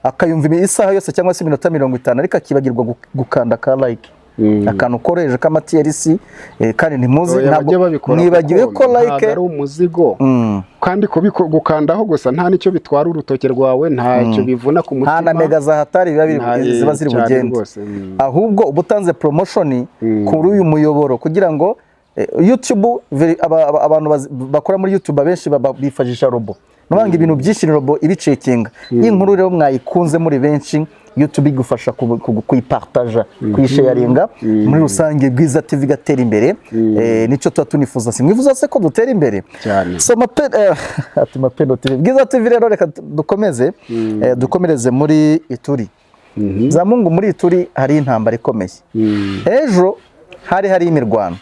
akayumva isaha yose cyangwa se iminota 50, ariko akibagirwa gukanda ka like, akantu koroheje k'amatiyerisi, kandi ntimuzi Oya, ntabwo bajye babikora mwibagiwe kuko ko ntabwo like ari umuzigo, kandi gukandaho gusa nta nicyo bitwara urutoki rwawe, ntacyo bivuna ku mutima. Nta na mega za hatari biba biri ziba ziri cyane bugende. Rwose. Ahubwo uba utanze promotion kuri uyu muyoboro kugira ngo YouTube abantu bakora muri YouTube abenshi bifashisha robot. Ni ukuvuga ngo ibintu byinshi ni robot ibicekinga. Iyi nkuru rero mwayikunze muri benshi, YouTube igufasha kuyipartaja, kuyisharinga muri rusange, Bwiza TV igatera imbere. Nicyo tuba tunifuza. Si mwifuza se ko dutera imbere? Cyane. So mape, ati Mapendo TV, Bwiza TV rero, reka dukomeze, dukomereze muri Ituri. Za Mungu, muri Ituri hari intambara ikomeye. Ejo hari imirwano,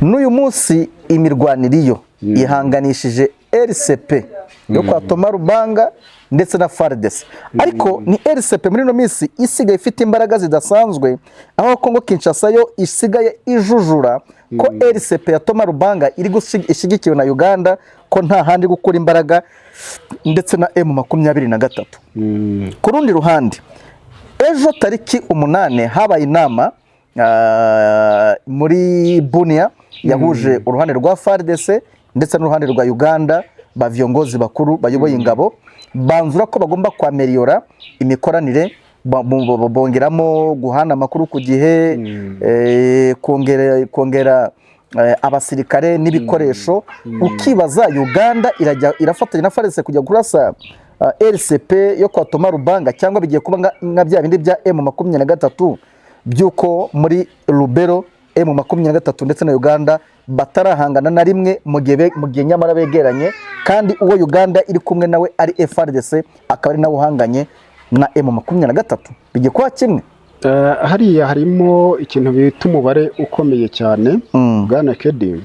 n'uyu munsi imirwano iriyo, ihanganishije RCP yo kwa Thomas Lubanga ndetse na FARDC. Ariko ni RCP muri ino minsi isigaye ifite imbaraga zidasanzwe, aho Kongo Kinshasa yo isigaye ijujura ko RCP ya Thomas Lubanga iri ishyigikiwe na Uganda, ko nta handi gukura imbaraga, ndetse na M23. Ku rundi ruhande, ejo tariki 8 habaye inama muri Bunia yahuje uruhande rwa FARDC ndetse n'uruhande rwa Uganda. Ba viongozi bakuru bayoboye ingabo banzura ko bagomba kwameliyora imikoranire, bongeramo guhana amakuru ku gihe, kongera abasirikare n'ibikoresho. Ukibaza, Uganda irajya irafatanya na FARDC kujya kurasa RCP yo kwa Thomas Lubanga, cyangwa bigiye kuba nka bya bindi bya M23, by'uko muri Lubero M23 ndetse na Uganda batarahangana na rimwe, mu gihe nyamara begeranye, kandi uwo Uganda iri kumwe nawe ari FARDC, akaba ari nawe uhanganye na M23? Bigiye kuba kimwe. Hariya harimo ikintu bita umubare ukomeye cyane, bwana Kedi.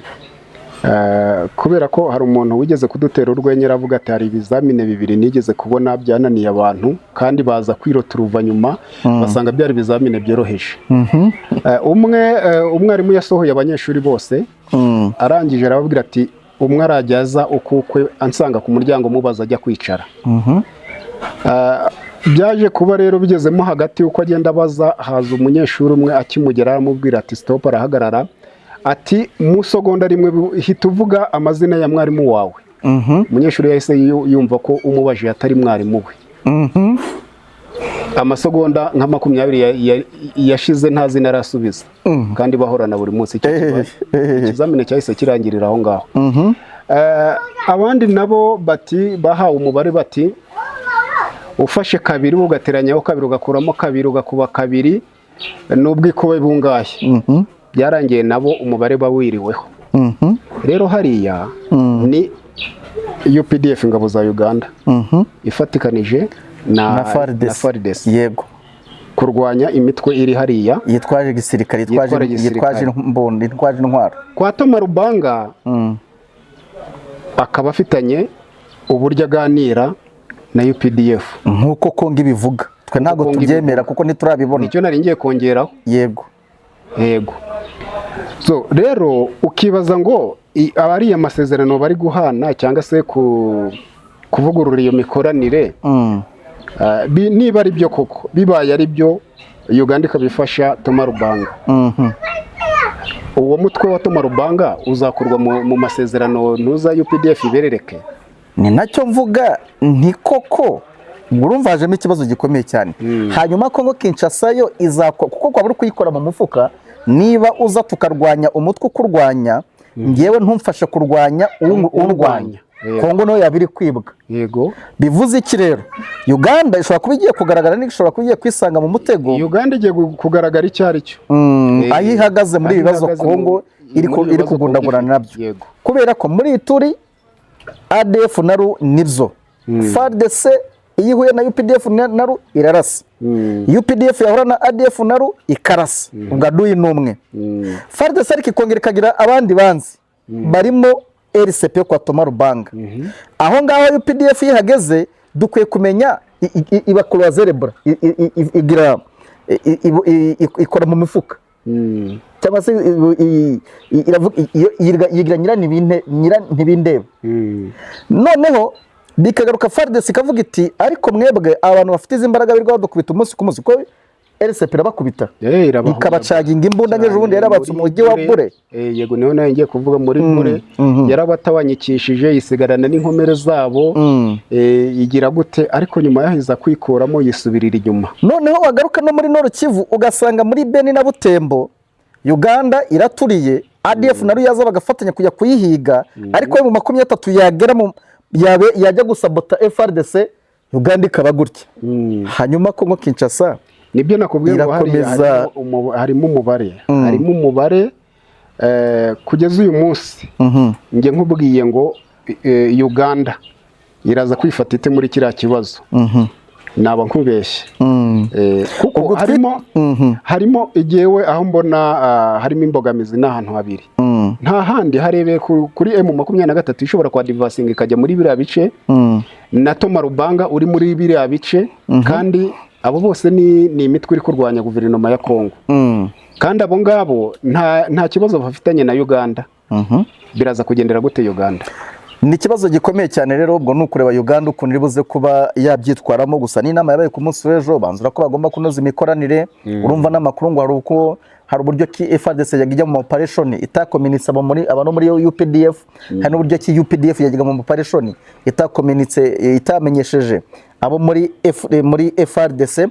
Kubera ko hari umuntu wigeze kudutera urwenya, aravuga ati: "Hari ibizamini bibiri nigeze kubona byananiye abantu, kandi baza kwiroturuva nyuma basanga byari ibizamini byoroheje." Umwe, umwarimu yasohoye abanyeshuri bose, arangije arababwira ati: "Umwe arajya aza ukukwe ansanga ku muryango, mubaza ajya kwicara." Byaje kuba rero bigezemo hagati uko agenda abaza, haza umunyeshuri umwe, akimugera aramubwira ati: "Stop." Arahagarara, ati: "Mu segonda rimwe hita uvuga amazina ya mwarimu wawe." Umunyeshuri yahise yumva ko umubajije atari mwarimu we. Amasegonda nka 20 yashize nta zina arasubiza, kandi bahorana buri munsi. Icyo kibazo, ikizamini cyahise kirangirira aho ngaho. Abandi nabo bati bahawe umubare, bati: "Ufashe kabiri, ugateranyaho kabiri, ugakuramo kabiri, ugakuba kabiri n'ubwikube bungahe?" Byarangiye nabo umubare bawiriweho. Rero hariya ni UPDF, ingabo za Uganda, ifatikanije na, na FARDC. na FARDC kurwanya imitwe iri hariya yitwaje gisirikare, yitwaje Yitwara gisirikare. Yitwaje imbunda, yitwaje intwaro. Kwa Toma Lubanga akaba afitanye uburyo aganira na UPDF. Nk'uko Kongo ibivuga, twe ntabwo Kongo tubyemera kuko ntiturabibona. Nicyo nari ngiye kongeraho. Yego. So rero ukibaza ngo abariya masezerano bari guhana cyangwa se kuvugurura iyo mikoranire, niba ari byo koko, bibaye ari byo, Uganda ikabifasha Toma Lubanga, uwo mutwe wa Toma Lubanga uzakurwa mu masezerano ntuza UPDF iberereke. Ni nacyo mvuga, nti koko urumva hajemo ikibazo gikomeye cyane. Hanyuma Kongo Kinshasa yo izakora, kuko kwaba uri kuyikora mu mufuka, niba uza tukarwanya umutwe ukurwanya, ngewe ntumfashe kurwanya urwanya, Kongo nayo yaba iri kwibwa. Bivuze iki rero? Uganda ishobora kuba igiye kugaragara, ishobora kuba igiye kwisanga mu mutego. Uganda igiye kugaragara icyo ari cyo. Aho ihagaze muri Aho ibi bibazo ihagaze Kongo iri muri ibi iri bibazo Kongo kugundagurana ifite. nabyo. Yego. Kubera ko muri Ituri ADF naru nibyo, FARDC iyo ihuye na UPDF naru irarasa, UPDF yahura na ADF naru ikarasa, ubwo aduyi ni umwe. FARDC ariko ikongera ikagira abandi banzi barimo RCP yo kwa Thomas Lubanga. Aho ngaho UPDF iyo ihageze, dukwiye kumenya iba croiser les bras, igira ikora mu mifuka cyangwa se yigira nyira ntibindeba. Noneho bikagaruka, FARDC ikavuga iti: "Ariko mwebwe abantu bafite izi mbaraga birirwa badukubita umunsi ku munsi," ko RCP irabakubita, Irabahura. ikabacaginga imbunda nk'ejo bundi yarabatse Muri umujyi wa Bure, Bure. Yego, niho nawe ngiye kuvuga, muri Bure yarabatabanyikishije, isigarana n'inkomere zabo, igira gute, ariko nyuma yaho iza kwikuramo, yisubirira inyuma. Noneho wagaruka no muri Nord Kivu, ugasanga muri Beni na Butembo Uganda iraturiye, ADF nayo yaza bagafatanya kujya kuyihiga, ariko we mu 30 yagera mu yabe yajya gusabota FARDC, Uganda ikaba gutya. Hanyuma Kongo Kinshasa Nibyo nakubwiye ngo hariya harimo umubare, kugeza uyu munsi njye nkubwiye ngo Uganda iraza kwifata ite muri kiriya kibazo, naba nkubeshye. Kuko Ubwo harimo igihewe aho mbona harimo imbogamizi ni ahantu habiri, nta handi harebeye kuri M23 ishobora kwa advancinga ikajya muri biriya bice, na Thomas Lubanga uri muri biriya bice, kandi abo bose ni imitwe iri kurwanya guverinoma ya Kongo, kandi abo ngabo nta kibazo bafitanye na Uganda. Biraza kugendera gute Uganda? Ni ikibazo gikomeye cyane rero. Ubwo ni ukureba Uganda ukuntu iri buze kuba yabyitwaramo. Gusa n'inama yabaye ku munsi w'ejo, banzura ko bagomba kunoza imikoranire. Urumva n'amakuru ngo hari uko hari uburyo ki FARDC yajya ijya mu operation itakominitse abo muri abantu muri UPDF, hari n'uburyo ki UPDF yajyaga mu operation itakominitse, itamenyesheje abo muri FARDC.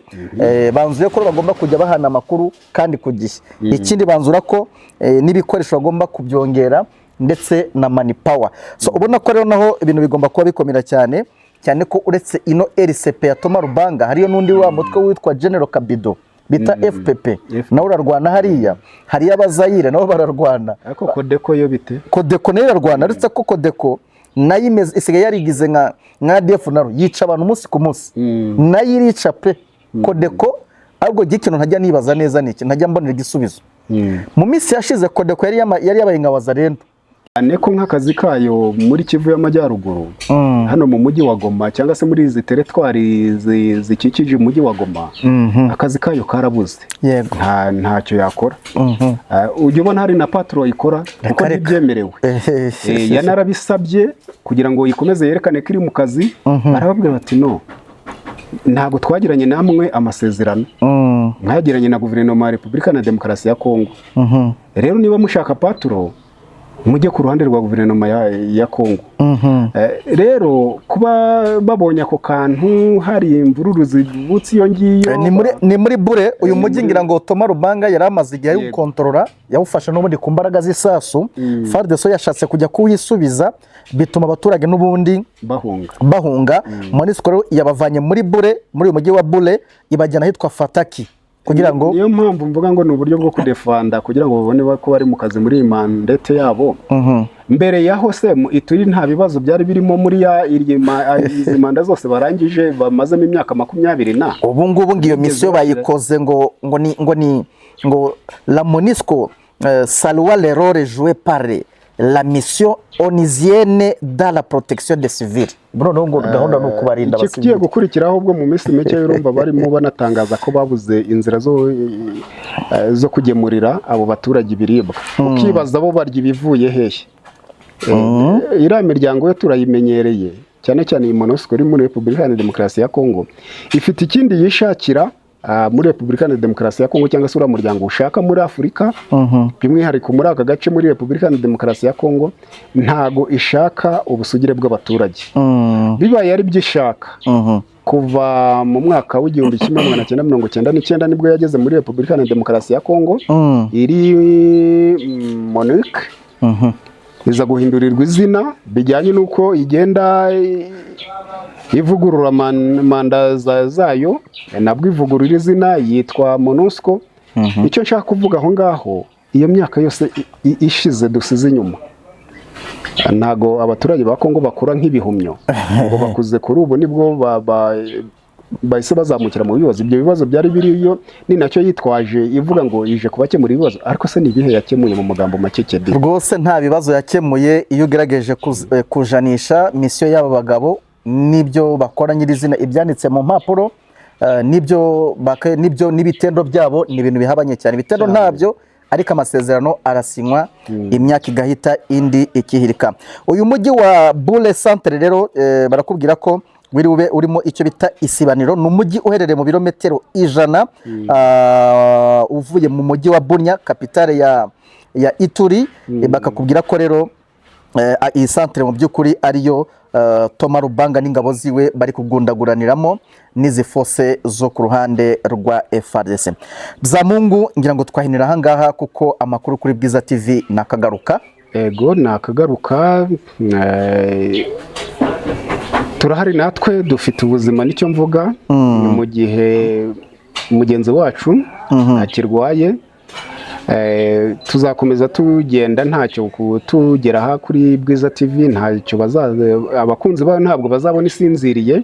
Banzuye ko bagomba kujya bahana amakuru kandi ku gihe. Ikindi banzura ko n'ibikoresho bagomba kubyongera ndetse na manpower. So ubona ko rero naho ibintu bigomba kuba bikomera cyane cyane, ko uretse ino RCP ya Thomas Lubanga, hariyo n'undi wa mutwe witwa General Kabido bita FPP, nawe urarwana hariya. Hariyo Abazayire, nabo bararwana. Ariko Codeco yo bite? Codeco nayo irarwana, uretse ko Codeco nayo isigaye yarigize nka ADF, naro yica abantu umunsi ku munsi, nayo irica pe Codeco. Ahubwo jya ikintu ntajya nibaza neza ni iki, ntajya mbonera igisubizo: mu minsi yashize Codeco yari yabaye nka Wazalendo. Cyane ko nk'akazi kayo muri Kivu y'Amajyaruguru, hano mu mujyi wa Goma cyangwa se muri izi teritwari zikikije umujyi wa Goma, akazi kayo karabuze. Ntacyo yakora. Ujya ubona hari na patrouille ikora kuko Reka, reka. ntibyemerewe. Yanarabisabye kugira ngo ikomeze yerekane ko iri mu kazi, barababwira bati: "No, ntabwo twagiranye namwe amasezerano, mwagiranye na guverinoma ya Repubulika na Demokarasi ya Kongo. Rero niba mushaka patrouille, mujye ku ruhande rwa guverinoma ya Kongo." Rero kuba babonye ako kantu hari imvururu zivutse iyo ngiyo. Ni muri Bure uyu mujyi, ngira ngo Thomas Lubanga yari amaze igihe awukontorora, yawufashe n'ubundi ku mbaraga z'isasu. FARDC yashatse kujya kuwisubiza, bituma abaturage n'ubundi bahunga. Bahunga. MONUSCO rero yabavanye muri Bure, muri uyu mujyi wa Bure, ibajyana ahitwa Fataki kugira ngo Niyo mpamvu mvuga ngo ni uburyo bwo kudefanda kugira ngo babone ko bari mu kazi muri iyi mandate yabo. Mbere yaho se mu Ituri nta bibazo byari birimo muri ya izi manda zose barangije bamazemo imyaka 20 na? Ubu ngubu ngo iyo misiyo bayikoze ngo ni la MONUSCO salue le rôle joué par la mission onusienne dans la protection des civils. Noneho ngo gahunda ni ukubarinda Ikigiye abasivili. gukurikiraho ubwo mu minsi mike, urumva barimo banatangaza ko babuze inzira zo kugemurira abo baturage ibiribwa, ukibaza bo barya ibivuye hehe? Iriya miryango yo turayimenyereye, cyane cyane iyi MONUSCO iri muri Repubulika Iharanira Demokarasi ya Kongo ifite ikindi yishakira muri Repubulika Iharanira Demokarasi ya Kongo, cyangwa se uriya muryango ushaka muri Afurika, by'umwihariko muri aka gace muri Repubulika Iharanira Demokarasi ya Kongo. Ntago ishaka ubusugire bw'abaturage. Bibaye ari byo ishaka, kuva mu mwaka w'1999 nibwo yageze muri Repubulika Iharanira Demokarasi ya Kongo iri MONUC, iza guhindurirwa izina bijyanye n'uko igenda ivugurura manda zayo, nabwo ivugurura izina yitwa MONUSCO. Icyo nshaka kuvuga aho ngaho, iyo myaka yose ishize dusize inyuma, ntago abaturage ba Kongo bakura nk'ibihumyo ngo bakuze kuri ubu nibwo bahise bazamukira mu bibazo. Ibyo bibazo byari biriyo, ni nacyo yitwaje ivuga ngo ije kubakemura ibibazo. Ariko se ni ibihe yakemuye mu magambo make, kedi? Rwose nta bibazo yakemuye. Iyo ugerageje kujanisha misiyo y'aba bagabo n'ibyo bakora nyirizina, ibyanditse mu mpapuro n'ibyo n'ibitendo byabo ni ibintu bihabanye cyane. Ibitendo ntabyo, ariko amasezerano arasinywa, imyaka igahita indi ikihirika. Uyu mujyi wa Bule Centre rero, barakubwira ko wiri bube urimo icyo bita isibaniro. Ni umujyi uherereye mu birometero 100 uvuye mu mujyi wa Bunia, capitale ya Ituri. Bakakubwira ko rero iyi centre mu by'ukuri ariyo Thomas Lubanga n'ingabo ziwe bari kugundaguraniramo n'izi force zo ku ruhande rwa FARDC. Byamungu, ngira ngo twahinira ahangaha kuko amakuru kuri Bwiza TV nakagaruka. Ego, nakagaruka. Turahari natwe dufite ubuzima, nicyo mvuga. Ni mu gihe mugenzi wacu akirwaye, tuzakomeza tugenda, ntacyo tugera aha kuri Bwiza TV, ntacyo bazaza, abakunzi bayo ntabwo bazabona isinziriye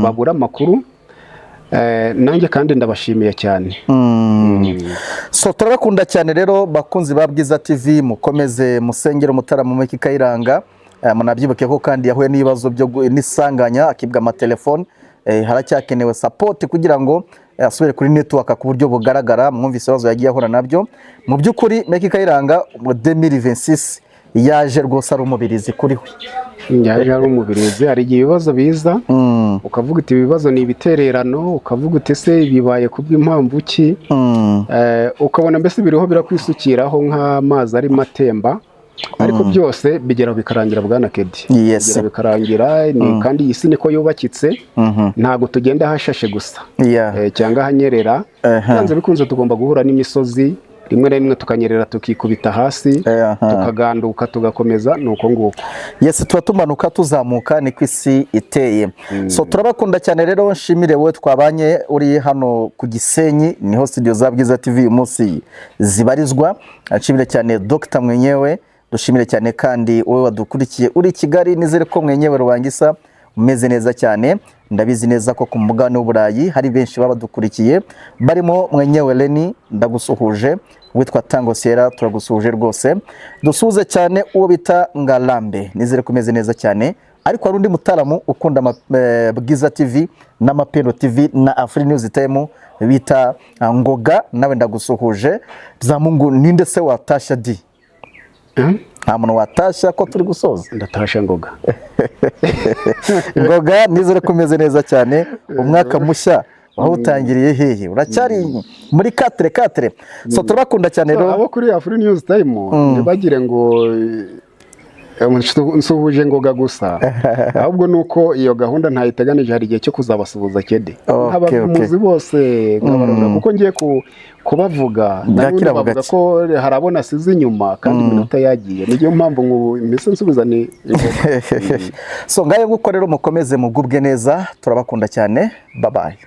babura amakuru. Nanjye kandi ndabashimiye cyane. So turabakunda cyane rero, bakunzi ba Bwiza TV, mukomeze musengere umutaramu Meki Kayiranga. Munabyibuke ko kandi yahuye n'ibibazo byo n'isanganya, akibwa amatelefone. Haracyakenewe support kugira ngo asubire kuri network ku buryo bugaragara. Mwumvise ibibazo yagiye ahura nabyo. Mu by'ukuri Meki Kayiranga mu 2026 yaje rwose ari umubirizi kuri we. Yaje ari umubirizi. Hari igihe ibibazo biza ukavuga uti ibibazo ni ibitererano, ukavuga uti ese bibaye kubw'impamvu ki? Ukabona mbese biriho birakwisukiraho nk'amazi arimo atemba, ariko byose bigera bikarangira, bwana Kedi. Bigera bikarangira. Kandi iyi si niko yubakitse, ntabwo tugenda hashashe gusa cyangwa ahanyerera. Byanze bikunze tugomba guhura n'imisozi, rimwe na rimwe tukanyerera, tukikubita hasi, tukaganduka, tugakomeza, ni uko nguko. Yes, tuba tumanuka tuzamuka, niko isi iteye. So turabakunda cyane rero. Nshimire wowe twabanye uri hano ku Gisenyi, niho studio za Bwiza TV uyu munsi zibarizwa. Nshimire cyane Dr mwenyewe, dushimire cyane kandi wowe wadukurikiye uri i Kigali. Nizere ko mwenyewe Rubangisa umeze neza cyane. Ndabizi neza ko ku mugabane w'Uburayi hari benshi baba badukurikiye, barimo mwenyewe Leni, ndagusuhuje. Witwa Tango Sierra, turagusuhuje rwose. Dusuhuze cyane uwo bita Ngarambe, nizere ko umeze neza cyane. Ariko hari undi mutaramu ukunda Bwiza TV n'Amapendo TV na Afri News Time bita Ngoga, nawe ndagusuhuje. Byamungu, ninde se watashya di? Nta muntu watashya ko turi gusoza? Ndatasha Ngoga. Ngoga, nizere ko umeze neza cyane. Umwaka mushya wawutangiriye hehe? Uracyari muri quatre quatre? So turabakunda cyane rero. Abo kuri Afri News Time ntibagire ngo nsuhuje Ngoga gusa, ahubwo ni uko iyo gahunda ntayiteganije, hari igihe cyo kuzabasuhuza kede nk'abamuzi bose nkabarora, kuko ngiye kubavuga Bwakira n'ubundi bavuga bugacya. ko hari abo nasize inyuma kandi iminota yagiye. Niyo mpamvu mpise nsubiza ni Ngoga. So ngayo nguko rero, mukomeze mugubwe neza, turabakunda cyane, bye bye.